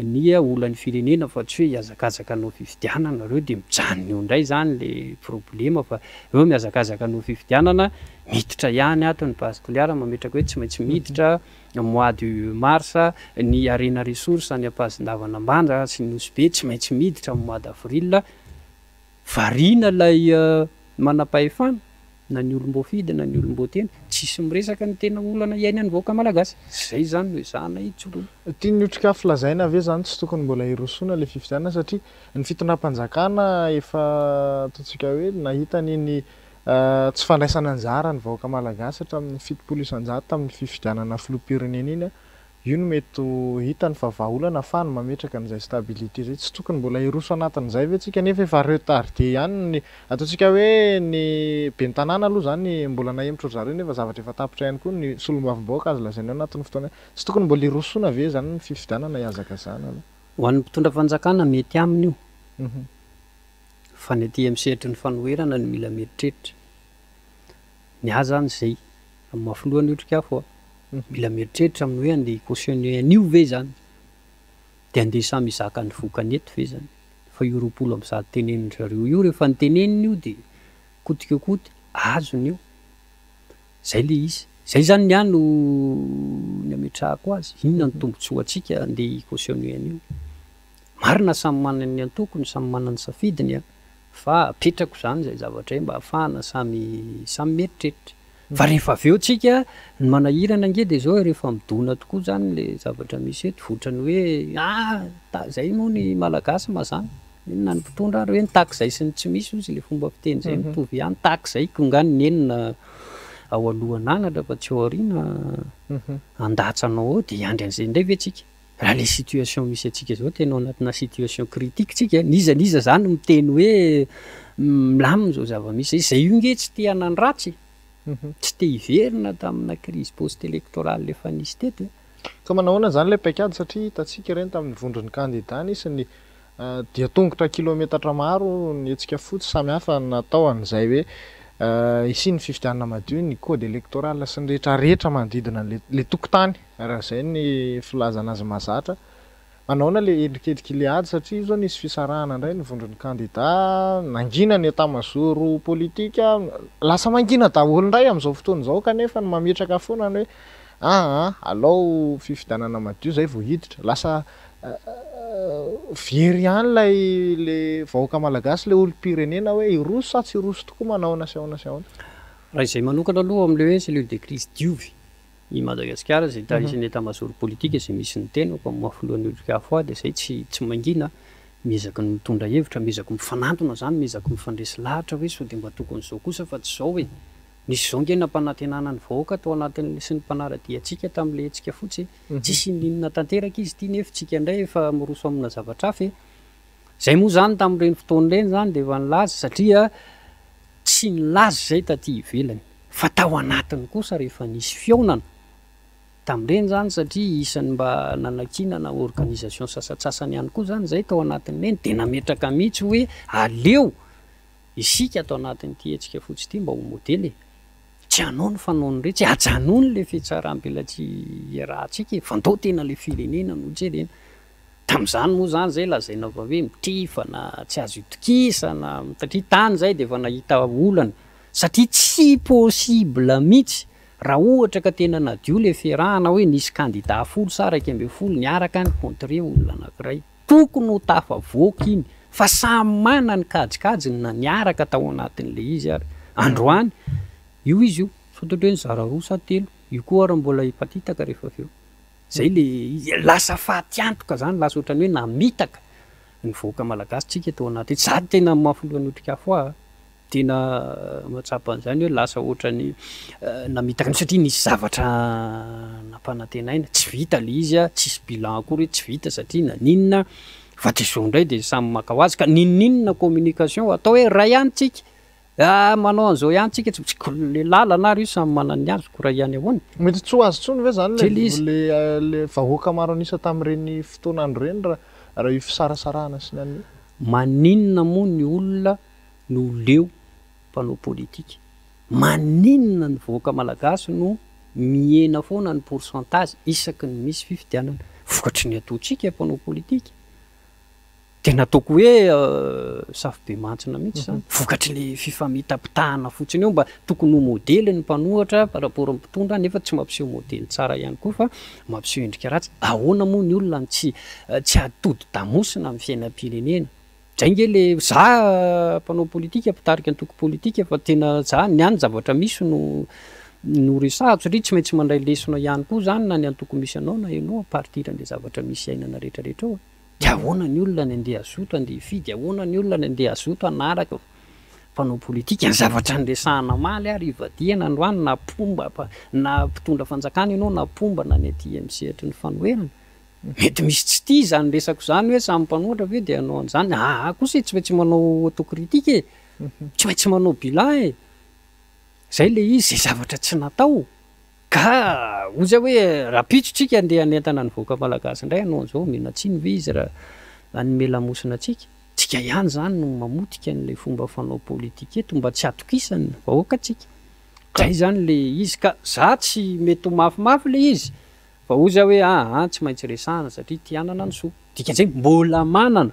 ny olan'ny firenena fa tsy hoe hihazakazaka hanao fifidianana nareo dia mijanona eo indray izany le problema fa eo mihazakazaka hanao fifidianana miditra ihany ato ny base toliara mametraka hoe tsy maintsy miditra mois de mars ny harena ressource any Ampazindavana Ambanja sy Nosy Be tsy maintsy miditra amin'ny mois d'avril Variana ilay manam-pahefana, na ny olom-boafidy na ny olom-boatendry, tsisy miresaka ny tena olana iainan'ny vahoaka malagasy. Izay izany no ezahana hijoroana. Tian'ny Otrikafo lazaina ve izany tsy tokony mbola hirosoana ilay fifidianana satria ny fitondram-panjakana efa ataontsika hoe nahita an'iny tsy fandraisana anjara ny vahoaka malagasy hatramin'ny 70% tamin'ny fifidianana filoham-pirenena iny Io no mety ho hitany fa vahaolana afahany mametraka an'izay stabilité izay. Tsy tokony mbola hiroso anatin'izay ve tsika nefa efa retardé ihany ny ataontsika hoe ny ben'ny tanàna aloha izany mbola nahemotra ry zareo nefa zavatra efa tapitra ihany koa ny solombavambahoaka azo lazaina eo anatin'ny fotoana tsy tokony mbola hirosoana ve izany ny fifidianana hihazakazahana aloha. Ho an'ny mpitondra fanjakana mety aminy io fa ny aty amin'ny sehatry ny fanoherana no mila mieritreritra. Ny ahy zany zay, amin'ny maha filoha ny Otrikafo a, mila mieritreritra amin'ny hoe andeha hi-cautionner an'io ve zany? Dia andeha samy hizaka ny vokany eto ve zany? Fa io 120 tenenin-dry zareo io rehefa noteneniny io dia coûte que coûte azony io. Zay le izy. Zay zany ny ahy no ny ametrahako azy. Inona ny tombotsoantsika andeha hi-cautionner an'io? Marina samy manana ny antokony, samy manana ny safidiny an, fa apetrako zany zay zavatra izay mba ahafahana samy samy mieritreritra. Fa rehefa avy eo tsika, ny manahirana ange de zao e, rehefa midona tokoa zany le zavatra misy eto, ohatran'ny hoe ah ta- zay moa ny Malagasy mazàna, inona ny mpitondra ary hoe nitaky izay sy ny tsy misy hozy le fomba fiteny zay mitovy ihany, taky izay ko nga ny nenina ao alohan'anatra fa tsy ao aoriana handatsa anao ao de hiandry an'izay indray ve tsika? Raha le situation misy antsika zao tena ao anatina situation critique tsika, n'iza n'iza zany miteny hoe milamina zao zava-misy zay, zay io nge tsy te hanandratsy e, tsy te hiverina tamina crise post électorale efa nisy teto e. Ka manahoana zany le paikady satria hitantsika ireny tamin'ny vondron'ny kandida nisy ny dia tongotra kilometatra maro ny hetsika fotsy samy hafa natao an'izay hoe hisian'ny fifidianana madio ny code électoral sy ny rehetra rehetra manodidina an'le tokotany raha izay ny filazana azy mahazatra. Manahoana le endrikendrik'ilay ady satria io zao nisy fisarahana indray ny vondron'ny kandida, nangina ny etat-major politika, lasa mangina daholo indray amin'izao fotoana izao kanefa ny mametraka foana ny hoe aa alao fifidianana madio zay vao hiditra. Lasa very ihany ilay le vahoaka malagasy, ilay olom-pirenena hoe hiroso sa tsy hiroso tokoa, manahoana sy ahoana sy ahoana. Raha izay manokana aloha amin'ilay hoe cellule de crise diovy i Madagasikara izay tarihin'ny etat-major politique izay misy ny tenako amin'ny maha filohan'ny Otrikafo ahy dia izay tsy tsy mangina, miezaka ny mitondra hevitra, miezaka mifanantona izany, miezaka mifandresy lahatra hoe sao dia mba tokony izao kosa fa tsy izao e! Nisy izao ange nampanantenana ny vahoaka tao anatin'ny sy ny mpanara-dia antsika tamin'ilay hetsika fotsy e! Tsisy inoninona tanteraka izy ity nefa tsika indray efa miroso amina zavatra hafa e! Izay moa izany tamin'ireny fotoana ireny izany dia efa nilaza satria tsy nilaza izay taty ivelany fa tao anatiny kosa rehefa nisy fihaonana tamin'ireny izany satria isan'ny mba nanakianana organisation sasantsasany ihany koa izany izay tao anatin'ireny dia nametraka mihitsy hoe aleo Isika ato anatin'ity hetsika fotsy ity mba ho modely e! Tsy hanao ny fanaon'iretsy e! Ajanony ilay fihatsaram-belatsihy iarahantsika e! Fa ndao tena ilay firenena no jerena. Tamin'izany moa izany izay lazaina fa hoe mitrifana, tsy azo itokisana, satria tany izay dia efa nahita olana, satria tsy possible mihitsy raha ohatra ka tena nadio ilay fiarahana hoe nisy kandida folo sa 11 niaraka ni-contrer olona anankiray. Tokony ho tafavoaka iny fa samy mana ny kajikajiny na niaraka tao anatin'ilay izy ary. Androany, io izy io, sao dia hoe nizara roa sa telo, io koa ary mbola hipatitaka rehefa avy eo. Zay le izy, lasa fatiantoka zany, lasa ohatran'ny hoe namitaka ny vahoaka malagasy tsika tao anaty, za tena maha filohan'ny Otrikafo ahy a. Tena mahatsapa an'izany hoe lasa ohatran'ny namitaka mihitsy satria nisy zavatra nampanantenaina, tsy vita ilay izy, tsisy bilan akory hoe tsy vita satria naninona, fa dia izao indray dia samy maka ho azy ka n'inon'inona communication atao hoe iray ihany tsika, manao an'izao ihany tsika, tsy le lalana ary io samy manana ny azy ko iray ihany ahoana? Mety tsy ho azy intsony ve izany ilay vahoaka maro an'isa tamin'ireny fotoan'andro ireny raha io fisarasarahana sy ny an'io? Maninona moa ny olona no leo mpanao politika. Maninona ny vahoaka malagasy no mihena foana ny pourcentage isaky ny misy fifidianana? Vokatry ny ataontsika mpanao politika. Tena ataoko hoe safobemantsina mihitsy izany. Vokatry le fifamitapitahana fotsiny eo mba tokony ho modely ny mpanohatra par rapport amin'ny mpitondra nefa tsy mampiseho modely tsara ihany koa fa mampiseho endrika ratsy. Ahoana moa ny olona no tsy tsy hatodi-damosina amin'ny fiainam-pirenena? Zay nge le za mpanao politika mpitarika antoko politika fa tena za ny ahy ny zavatra misy no no resahako satria tsy maintsy mandray lesona ihany koa zany na ny antoko misy anao na ianao à partir an'le zavatra misy iainana rehetra rehetra ao e. De ahoana ny olona ny andeha hazoto andeha hifidy, ahoana ny olona ny andeha hazoto hanaraka mpanao politika, ny zavatra niresahana omaly ary ivadihana androany na mpomba na mpitondra fanjakana ianao na mpomba na ny aty amin'ny sehatry ny fanoherana. Mety misy tsy tia izany resako izany hoe samy mpanohitra ve dia hanao an'izany, aa kosa e tsy maintsy manao autocritique e, tsy maintsy manao bilan e, zay le izy, zay zavatra tsy natao ka hoy zay hoe rahampitso tsika andeha hanentana ny vahoaka malagasy indray hanao an'izao, omena tsiny ve izy raha hanome lamosina antsika? Tsika ihany izany no mamotika an'ilay fomba fanao politika eto mba tsy hatokisan'ny vahoaka antsika, zay izany le izy ka za tsy mety ho mafimafy le izy Fa hoy za hoe aa tsy maintsy resahana satria tia hanana ny soa. Dikan'izay mbola manana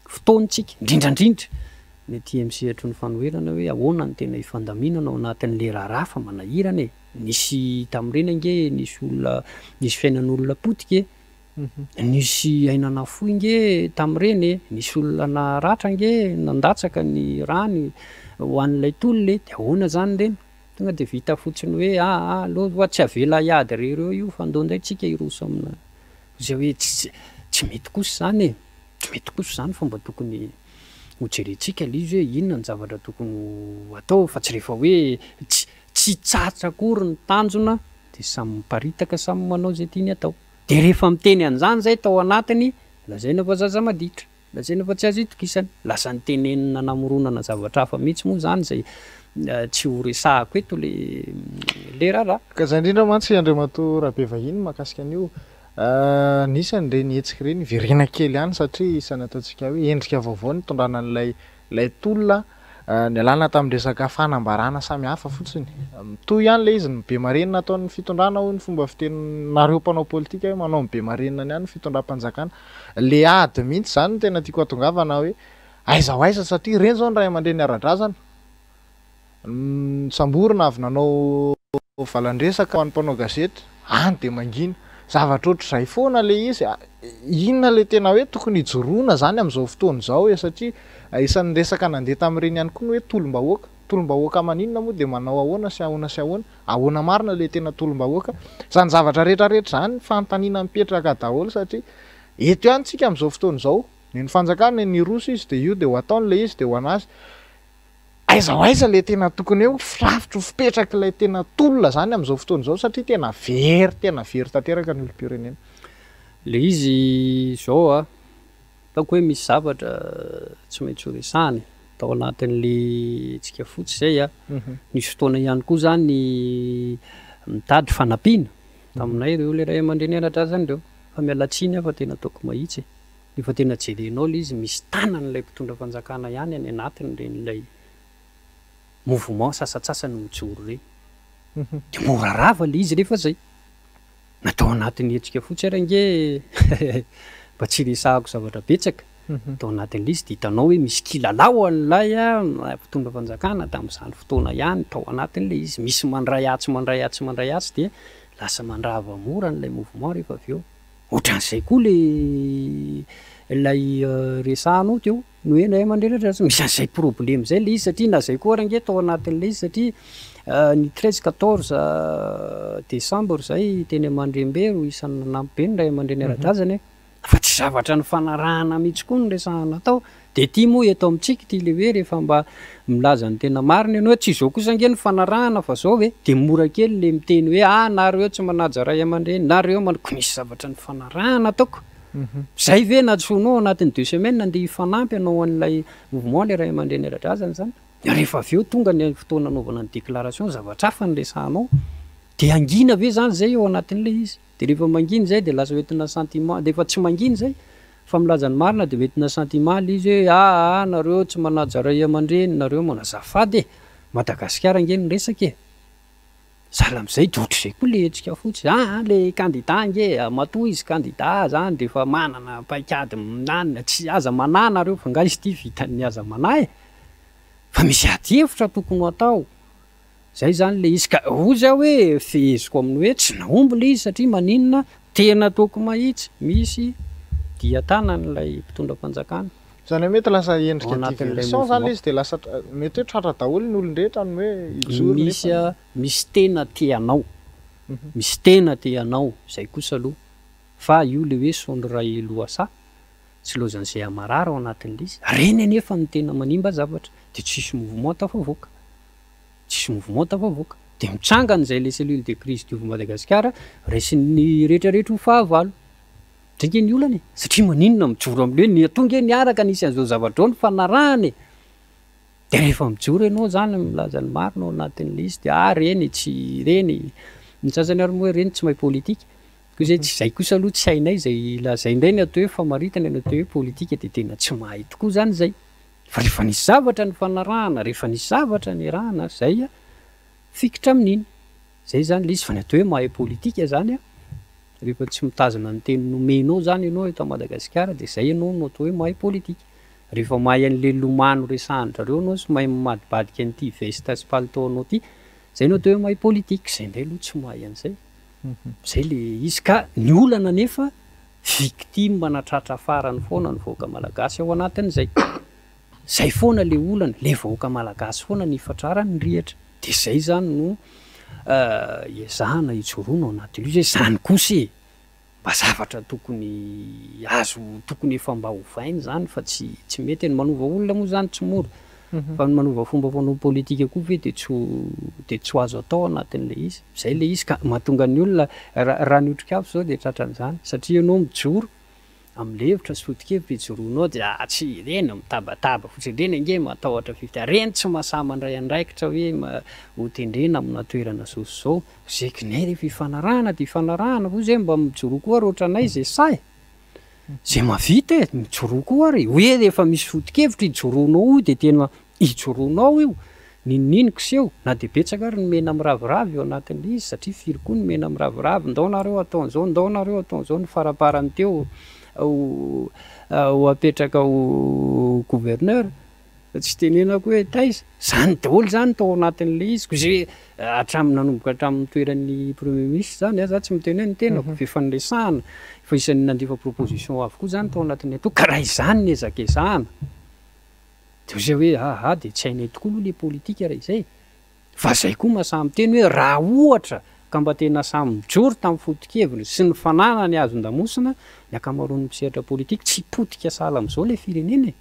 fotoana tsika, indrindra indrindra Ny aty amin'ny sehatry ny fanoherana hoe ahoana no tena hifandaminana ao anatin'ilay raharaha fa manahirana e! Nisy tamin'ireny ange nisy olona, nisy fiainan'olona potika e! Nisy aina nafoy nge tamin'ireny e! Nisy olona naratra nge nandatsaka ny rany ho an'ilay tolona e! Dia ahoana izany ireny? Tonga dia vita fotsiny hoe aa aleo hoa tsy avela hiady irery eo io fa ndao indray tsika hiroso amina izay hoe tsy tsy mety kosa izany e! Tsy mety kosa izany fa mba tokony ho jerentsika ilay izy hoe inona ny zavatra tokony ho atao fa tsy rehefa hoe tsy tsy tratra akory ny tanjona dia samy miparitaka samy manao izay tiany atao. Dia rehefa miteny an'izany izay tao anatiny, lazaina fa zaza maditra, lazaina fa tsy azo itokisana. Lasa nitenenina namoronana zavatra hafa mihitsy moa izany izay tsy ho resahako eto le raharaha. Ka izay indrindra mantsy Andriamatoa Rabevahiny mahakasika an'io, nisy an'ireny hetsika ireny, hiverena kely ihany satria isan'ny ataontsika hoe endrika vaovao nitondrana an'ilay Ilay tolona nialana tamin'ny resaka fanambarana samihafa fotsiny. Mitohy ihany ilay izy, ny be marenina ataon'ny fitondrana hoy ny fomba fiteninareo mpanao politika hoe manao ny be marenina ihany ny fitondram-panjakana. Ilay ady mihitsy izany no tena tiako hatongavana hoe aiza ho aiza satria ireny izao ny ray aman-dreny ara-drazana. Nosamborina avy nanao valan-dresaka ho an'ny mpanao gazety, any dia mangina. Zavatra ohatr'izay foana ilay izy. Inona ilay tena hoe tokony hijoroana izany amin'izao fotoana izao e? Satria isan'ny resaka nandeha tamin'ireny ihany koa ny hoe tolom-bahoaka. Tolom-bahoaka maninona moa dia manao ahoana sy ahoana sy ahoana? Ahoana marina ilay tena tolom-bahoaka? Izany zavatra rehetra rehetra izany fanontaniana mipetraka daholo satria eto ihany tsika amin'izao fotoana izao. Ny ny fanjakana niroso izy dia io dia ho ataony ilay izy dia ho an'azy. Aiza ho aiza ilay tena tokony hoe ho firafitry ho fipetrak'ilay tena tolona izany amin'izao fotoana izao satria tena very tena very tanteraka ny olom-pirenena. Ilay izy izao a, ataoko hoe misy zavatra tsy maintsy ho resahana e, tao anatin'ilay hetsika fotsy izay a, nisy fotoana ihany koa izany nitady fanampiana taminay ireo ilay ray aman-dreny ara-drazana ireo, fa miala tsiny aho fa tena ataoko mahitsy e. Rehefa tena jerenao ilay izy, misy tanan'ilay mpitondra fanjakana ihany any anatiny ireny ilay mouvement sasantsasany mijoro ireny. Dia mora rava ilay izy rehefa izay. Na tao anatin'ny hetsika fotsy ary ange mba tsy hiresahako zavatra betsaka, tao anatin'ilay izy dia hitanao hoe misy kilalao an'ilay mpitondra fanjakana tamin'izany fotoana ihany tao anatin'ilay izy. Misy mandray atsy mandray atsy mandray atsy dia lasa mandrava mora an'ilay mouvement rehefa avy eo. Ohatran'izay koa le ilay resahanao teo, ny hoe ray aman-dreny ohatra misy an'izay problème izay le izy satria na zay koa ary ange tao anatin'ilay izy satria ny 13 14 décembre zay teny Mandrembero isan'ny nanampy be ny ray aman-dreny ara-drazana e, fa tsy zavatra nifanarahana mihitsy koa no resahana tao. Dia ity moa eto amintsika ity le hoe rehefa mba milaza ny tena marina ianao hoe tsy izao kosa ange no fanarahana fa zao ve? Dia mora kely le miteny hoe ah nareo tsy manaja ray aman-dreny, nareo manao, ko misy zavatra nifanarahana ataoko. Zay ve nantsoinao ao anatin'ny deux semaines andeha hifanampy hanao an'ilay mouvement le ray aman-dreny ara-drazana izany? Rehefa avy eo tonga ny fotoana anaovana ny déclaration zavatra hafa no resahanao. Dia hangina ve izany zay ao anatin'ilay izy? Dia rehefa mangina izay dia lasa hoentina sentiment, dia efa tsy mangina izay fa milaza ny marina dia hoentina sentiment ilay izy hoe aa nareo tsy manaja ray aman-dreny, nareo manao azafady e! Madagasikara ange no resaka e! Sahala amin'izay dia ohatr'izay koa ilay hetsika fotsy, aa ilay kandida ange matoa izy kandida zany dia efa manana paikady minanina, tsy aza manahy nareo fa nga izy ity vitan'ny aza manahy e! Fa misy adihevitra tokony ho atao. Zay zany le izy ka hozy aho hoe feheziko amin'ny hoe tsy nahomby le izy satria maninona tena ataoko mahitsy misy dia tanan'ilay mpitondra fanjakana. Izany hoe mety lasa endrika diversion zany le izy dia lasa mety hoe tratra daholo ny olon-drehetra ny hoe hijoro nefa. Misy misy tena te hanao, misy tena te hanao zay kosa aloha fa io le hoe sondro ray lohasaha tsy laozan'izay hamarara ao anatin'le izy, reny anefa no tena manimba zavatra dia tsisy mouvement tafavoaka. Tsisy mouvement tafavoaka. Dia mitsangana izay ilay cellule de crise Diovy Madagasikara, raisin'ny rehetra rehetra ho fahavalo. Izay ange ny olana e! Satria maninona mijoro amin'ilay hoe ny atoa ange niaraka nisy an'izao zavatra izao nifanarahana e! Dia rehefa mijoro ianao izany milaza ny marina ao anatin'ilay izy dia ah ireny tsy ireny, ny sasany ary moa hoe ireny tsy mahay politika. Koa izay tsy izay kosa aloha tsy hainay izay lazainy indray ny atao hoe famaritana ny atao hoe politika dia tena tsy mahay tokoa izany izay. Fa rehefa nisy zavatra nifanarahana, rehefa nisy zavatra niarahana, zay fikitra amin'iny. Zay zany le izy, fa ny atao hoe mahay politika zany an, rehefa tsy mitazona ny teny nomenao zany ianao eto Madagasikara dia zay ianao no atao hoe mahay politika. Rehefa mahay an'le lomano resahan-drareo anao sy mahay mamadibadika an'ity veste sy palitao anao ity, zay no atao hoe mahay politique, zay indray aloha tsy mahay an'izay. Zay le izy ka ny olana anefa victime na tratra farany foana ny vahoaka malagasy ao anatin'izay. Zay foana le olana, le vahoaka malagasy foana no ifatraran'ny rihatra. De zay zany no iezahana ijoroana ao anatin'io zay, zany kosa e! Mba zavatra tokony azo tokony efa mba ovaina izany fa tsy tsy mety e, ny manova olona moa izany tsy mora fa ny manova fomba fanao politika koa ve dia tsy ho dia tsy ho azo atao anatin'ilay izy, izay ilay izy ka mahatonga ny olona raha raha ny otrikafo izao dia tratran'izany satria ianao mijoro amin'ilay hevitra sy foto-kevitra ijoroanao dia ah tsy ireny mitabataba fotsiny ireny ange matahotra fifidianana, ireny tsy mahasahy mandray andraikitra hoe hotendrena amina toerana izao sy izao. Ze kinay rehefa ifanarahana de ifanarahana hoy zay mba mijoroa koa ary otranay ze sahy ze mavita e mijoroa koa ary hoe rehefa misy foto-kevitra ijoroanao io de tena ijoroanao io n'inon'ino kiseho na de betsaka ary ny mena miraviravy eo anatin'le izy satria firy koa ny mena miraviravy ndao nareo atao an'izao ndao nareo atao an'izao ny faraparany teo ho ho apetraka ho gouverneur Tsy tenenako hoe taiza. Zany daholo zany tao anatin'ilay izy. Koa zay hatramin'ny nanomboka hatramin'ny toeran'ny premier ministre zany an, za tsy miteny hoe ny tenako fa efa niresahana, efa isan'ny nandefa proposition avokoa zany tao anatin'ny antoko, ka raha izany no ezakezahana de hoy zay hoe aha de tsy hainay tokoa aloha le politika raha izay e. Fa zay koa mahasahy miteny hoe raha ohatra ka mba tena samy mijoro tamin'ny foto-keviny sy ny fananany azon-damosina ny ankamaroan'ny mpisehatra politika, tsy potika sahala amin'izao le firenena e.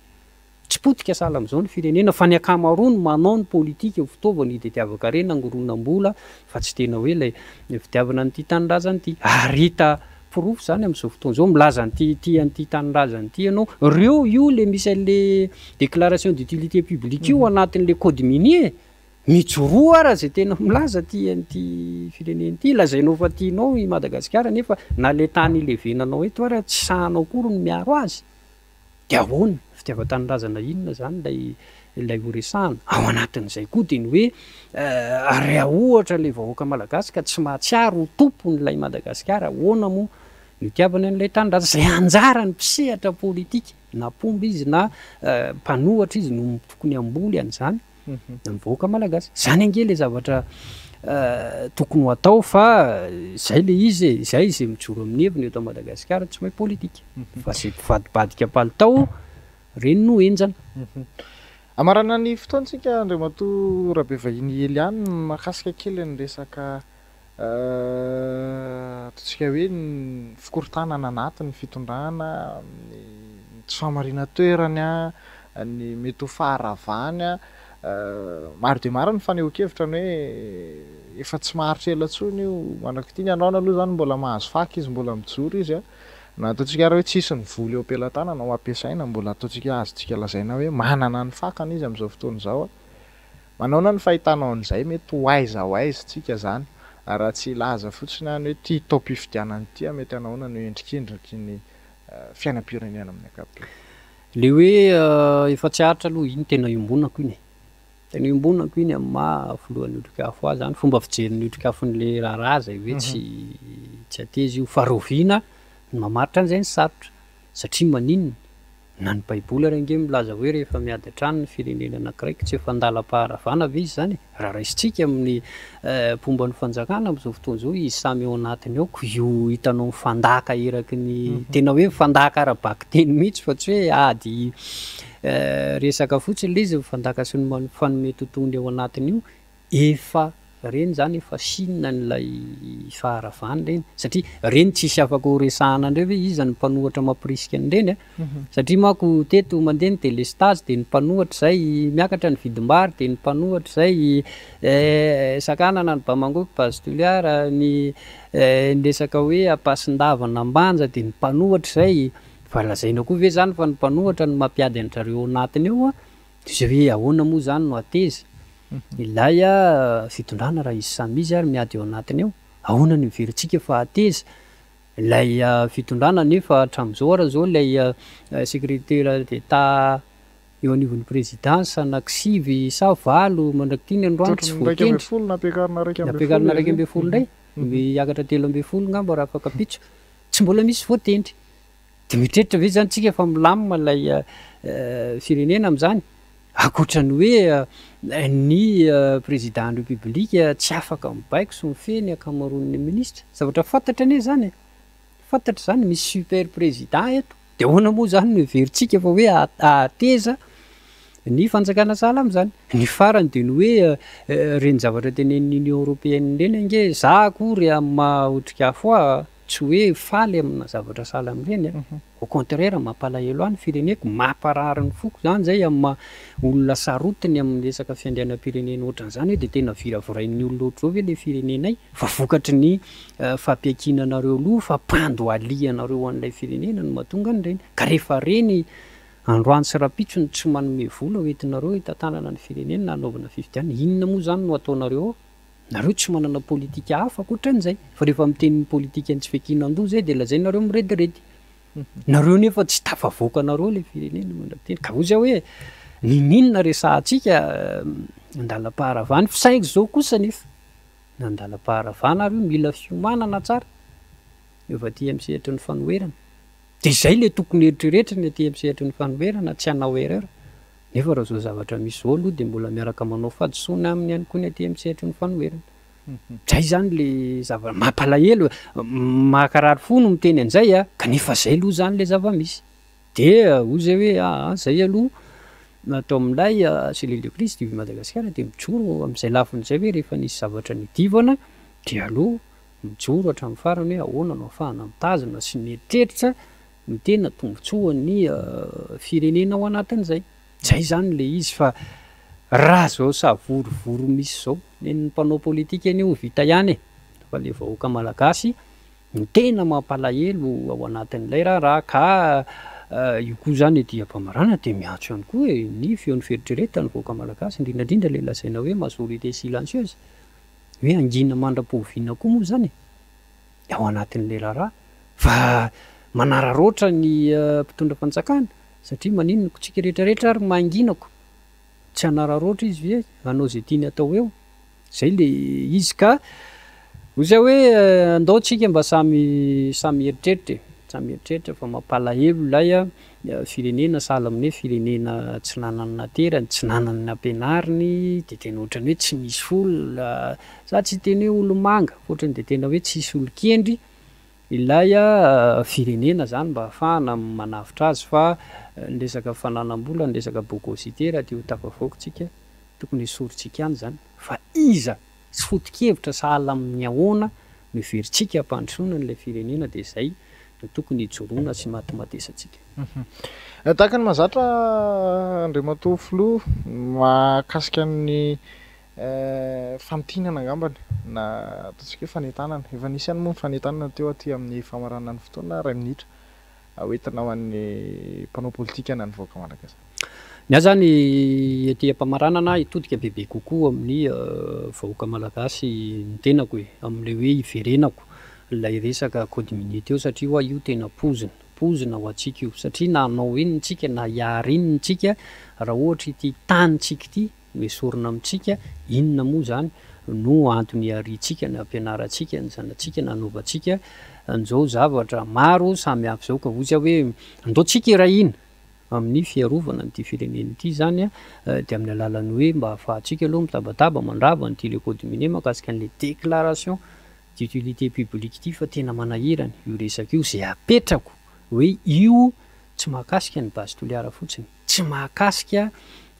Tsy potika sahala amin'izao ny firenena fa ny ankamaroany manao ny politika ho fitaovana hitadiavan-karena, hangoronam-bola fa tsy tena hoe ilay fitiavana an'ity tanindrazana ity. Ary hita porofo izany amin'izao fotoana izao, milaza an'ity tia an'ity tanindrazana ity ianao, ireo io ilay misy an'ilay déclaration d'utilité publique io anatin'ilay code minier e! Mijoroa ara izay tena milaza tia an'ity firenena ity, lazainao fa tianao i Madagasikara nefa na ilay tany ilevenanao eto ara tsy sahanao akory ny miaro azy. Dia ahoana? Fitiavan-tanindrazana inona izany ilay ilay ho resahana? Ao anatin'izay koa dia ny hoe raha ohatra ilay vahoaka malagasy ka tsy mahatsiaro ho tompon'ilay Madagasikara, ahoana moa no itiavany an'ilay tanindrazana? Izay anjaran'ny mpisehatra politika, na mpomba izy na mpanohatra izy no tokony hamboly an'izany. Ny vahoaka malagasy. Zany ange le zavatra tokony ho atao fa zay le izy e, zay izay mijoro amin'ny heviny eto Madagasikara tsy mahay politika fa zay mpivadibadika palitao reny no henjana. Hamarana ny fotoantsika Andriamatoa Rabevahiny Eliane mahakasika kely ny resaka Ataontsika hoe ny fikorontanana anaty ny fitondrana, ny tsy fahamarinan-toerany, ny mety ho faharavany. Maro dia maro ny fanehoan-kevitra ny hoe efa tsy maharitra ela intsony io mandrak'ity. Ny androany aloha izany mbola mahazo faka izy, mbola mijoro izy. Na ataontsika ary hoe tsisy ny vola eo am-pelatanana ho ampiasaina, mbola ataontsika azontsika lazaina hoe manana ny fakany izy amin'izao fotoana izao. Manaona ny fahitanao an'izay mety ho aiza ho aiza tsika zany raha tsy hilaza fotsiny aho ny hoe ty taom-pifidianana ity mety hanaona no endrikendriky ny fiainam-pirenena amin'ny ankapobeny. Le hoe efa tsy aritra aloha iny tena iombonako iny e! Tena iombonako iny amin'ny maha filohan'ny Otrikafo ahy zany, fomba fijerin'ny Otrikafon'le raharaha zay hoe tsy tsy hateza io fa rahoviana ny mamaritra an'izay ny sarotra satria maninona? Na ny baiboly ary ange milaza hoe rehefa miady an-trano ny firenena anankiray tsy efa an-dalam-paharavana ve izy izany e? Raha raisintsika amin'ny mpomba ny fanjakana amin'izao fotoana izao izy samy ao anatiny ao ko io hitanao mifandaka eraky ny tena hoe mifandaka ara-bakiteny mihitsy fa tsy hoe ady resaka fotsiny ilay izy mifandaka sy ny mifanome tontolo ao anatiny io Efa reny zany efa signe an'ilay faharavana ireny satria reny tsisy afaka ho resahana ndray hoe iza no mpanohatra mampirisika an'ireny a! Satria manko teto mandeha ny delestazy de ny mpanohatra zay miakatra ny vidim-bary de ny mpanohatra zay sakanana ny Bamangoko base Toliara ny ny resaka hoe Ampasindava na Ambanja de ny mpanohatra zay fa lazaina koa ve zany fa ny mpanohatra no mampiady an-drareo ao anatiny ao a! De zay hoe ahoana moa zany no hateza ilay fitondrana raha izy samy izy ary miady ao anatiny ao? Ahoana no heverintsika fa hateza ilay fitondrana nefa hatramin'izao ary zao ilay secretaire d'Etat eo anivon'ny présidence anaky sivy sa valo mandrak'ity ny androany tsy voatendry, nampiakarina 11 indray, hiakatra 13 ngamba raha afaka ampitso, tsy mbola misy voatendry. Dia mieritreritra ve izany tsika fa milamina ilay firenena amin'izany? Ankoatra ny hoe ny président ny république tsy afaka mibaiko sy mifehy ny ankamaroan'ny minisitra. Zavatra fantatra anie izany e! Fantatra izany, misy super président eto. Dia ahoana moa izany no heverintsika fa hoe hahateza ny fanjakana sahala amin'izany? Ny farany dia ny hoe ireny zavatra tenenin'ny Union Européenne ireny ange, za akory amin'ny maha otrikafo ahy tsy hoe faly amina zavatra sahala amin'ireny a! Au contraire mampalahelo ahy ny fireneko, mamparary ny foko izany izay amin'ny maha olona sarotiny amin'ny resaka fiandrianam-pirenena ohatran'izany hoe dia tena viravirain'ny olona ohatr'izao ve ilay firenenay fa vokatry ny fampiankinanareo loha, fampandohalianareo an'ilay firenena no mahatonga an'ireny. Ka rehefa reny androany sy rahampitso ny tsy manome vola hoentinareo hitantanana ny firenena na hanaovana fifidianana, inona moa izany no ataonareo ao? Nareo tsy manana politika hafa ankoatran'izay fa rehefa miteny ny politikan'ny tsy fiankinan-doha zay dia lazainareo mirediredy. Nareo nefa tsy tafavoakanareo ilay firenena mandra-piteny. Ka hoy zay hoe niniana resahantsika andalam-paharavana fa saingy zao kosa nefa na andalam-paharavana ary io mila fiomanana tsara rehefa aty amin'ny sehatry ny fanoherana. Dia izay ilay tokony eritreretina aty amin'ny sehatry ny fanoherana tsy hanao erreur. Nefa raha izao zavatra misy izao aloha dia mbola miaraka manao fahadisoana aminy ihany koa ny aty amin'ny sehatry ny fanoherana. Izay izany ilay zava mampalahelo e, mahakarary fo no miteny an'izay a, kanefa izay aloha izany ilay zava-misy. Dia hoy izay hoe aa izay aloha atao amin'ilay cellule de crise du Madagascar dia mijoro amin'izay lafiny izay hoe rehefa nisy zavatra nidivana dia aleo mijoro hatramin'ny farany hoe ahoana no ahafahana mitazona sy mieritreritra no tena tombotsoan'ny firenena ao anatin'izay. Izay izany ilay izy fa raha izao savorovoro misy izao, nen'ny mpanao politika anie ho vita ihany e, fa ilay vahoaka malagasy no tena mampalahelo ao anatin'ilay raharaha ka io koa izany ety am-pamarana dia miantso ihany koa e, ny feon'ny fieritreretan'ny vahoaka malagasy, indrindra indrindra ilay lazaina hoe majorité silencieuse, hoe hangina mandra-pohoviana koa moa izany e. ao anatin'ilay raharaha fa manararaotra ny mpitondra fanjakana satria maninona ko tsika rehetra rehetra ary mangina ko tsy hanararaotra izy ve hanao izay tiany atao eo zay le izy ka hoy zay hoe andao tsika mba samy samy hieritreritra e samy hieritreritra fa mampalahelo ilay firenena sahala amin'ny hoe firenena tsy nanana naterany tsy nanana nampianariny de tena ohatran'ny hoe tsy misy olona Za tsy hiteny hoe olomanga fa ohatrany dia tena hoe tsisy olon-kendry ilay firenena zany mba ahafahana manavotra azy fa ny resaka fananam-bola, ny resaka bogosité raha te ho tafavoaka tsika tokony esorintsika any zany fa iza sy foto-kevitra sahala amin'ny ahoana no heverintsika hampandrosoana an'ilay firenena dia zay no tokony hijoroana sy imatimatesantsika. Tahaka ny mahazatra Andriamatoa Filoha mahakasika ny Famintinana angambany na ataontsika hoe fanentanana. Efa nisy ihany moa ny fanentanana teo aty amin'ny famaranana ny fotoana, iray minitra hoentina ho an'ny mpanao politika na ny vahoaka malagasy. Ny ahy izany ety am-pamaranana hitodika bebe kokoa amin'ny vahoaka malagasy ny tenako e, amin'ilay hoe hiverenako ilay resaka code minier teo satria hoa io tena poizina, poizina ho antsika io satria na hanao inona tsika na hiary inona tsika raha ohatra ity tanintsika ity no esorina amintsika, inona moa izany no antony iariantsika na ampianarantsika ny zanatsika na anaovantsika an'izao zavatra maro samy hafa izao ka hoy aho hoe andao tsika hiray hina amin'ny fiarovana an'ity firenena ity izany dia amin'ny alalan'ny hoe mba ahafahantsika aloha mitabataba mandrava an'ity le code minier mahakasika an'ilay déclaration d'utilité publique ity fa tena manahirana io resaka io izay apetrako hoe io tsy mahakasika ny base Toliara fotsiny. Tsy mahakasika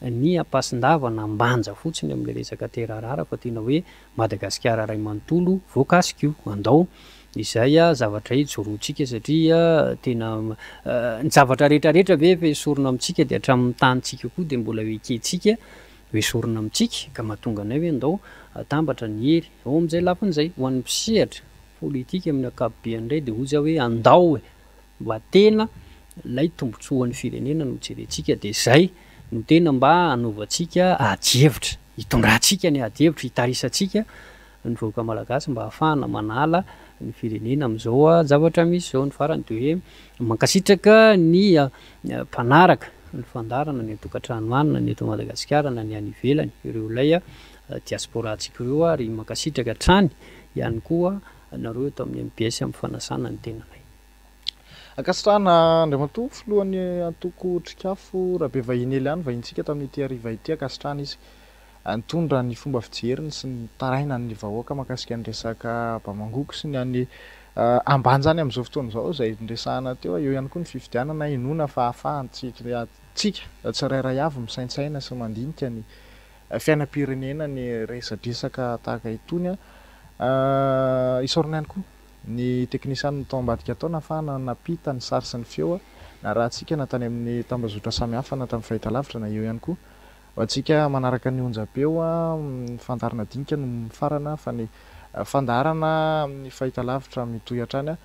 ny Ampasindava na Ambanja fotsiny amin'ilay resaka terre rare fa tena hoe Madagasikara iray manontolo voakasika io. Andao izay zavatra ijoroantsika satria tena ny zavatra rehetra rehetra ve efa esorina amintsika dia hatramin'ny tanintsika koa dia mbola ho ekentsika ho esorina amintsika ka mahatonga anay hoe andao atambatra ny hery ao amin'izay lafiny izay. Ho an'ny mpisehatra politika amin'ny ankapobeany indray dia hoy za hoe andao e! Mba tena ilay tombotsoan'ny firenena no jerentsika dia izay no tena mba hanaovantsika adihevitra, hitondrantsika ny adihevitra, hitarisantsika ny vahoaka malagasy mba hahafahana manala ny firenena amin'izao zavatra misy izao. Ny farany dia hoe mankasitraka ny mpanaraka ny fandaharana ny an-tokantrano any na ny eto Madagasikara na ny any ivelany, ireo ilay diaspora-ntsika ireo ary mankasitraka hatrany ihany koa anareo eto amin'ny mbs amin'ny fanasana ny tenanay. Ankasitrahana Andriamatoa Filohan'ny antoko Otrikafo Rabevahiny Eliane vahintsika tamin'ity hariva ity. Ankasitrahana izy nitondra ny fomba fijeriny sy ny tarainan'ny vahoaka mahakasika ny resaka Bamangoky sy ny any Ambanja any amin'izao fotoana izao izay niresahana teo. Eo ihany koa ny fifidianana inoana fa ahafahantsika tsirairay avy misaintsaina sy mandinika ny fiainam-pirenena ny resadresaka tahaka itony. Isaorana ihany koa ny teknisianina tao ambadika tao nahafahana nampita ny sary sy ny feo narahantsika na tany amin'ny tambazotra samihafa na tamin'ny fahitalavitra na eo ihany koa ho antsika manaraka ny onjam-peo. Ny fandaharana dinika no mifarana fa ny fandaharana amin'ny fahitalavitra mitohy hatrany.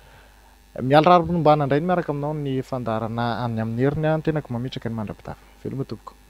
Miala rariny ombana indray ny miaraka aminao ny fandaharana any amin'ny heriny. Ny tenako mametraka ny mandra-pitafa. Veloma tompoko.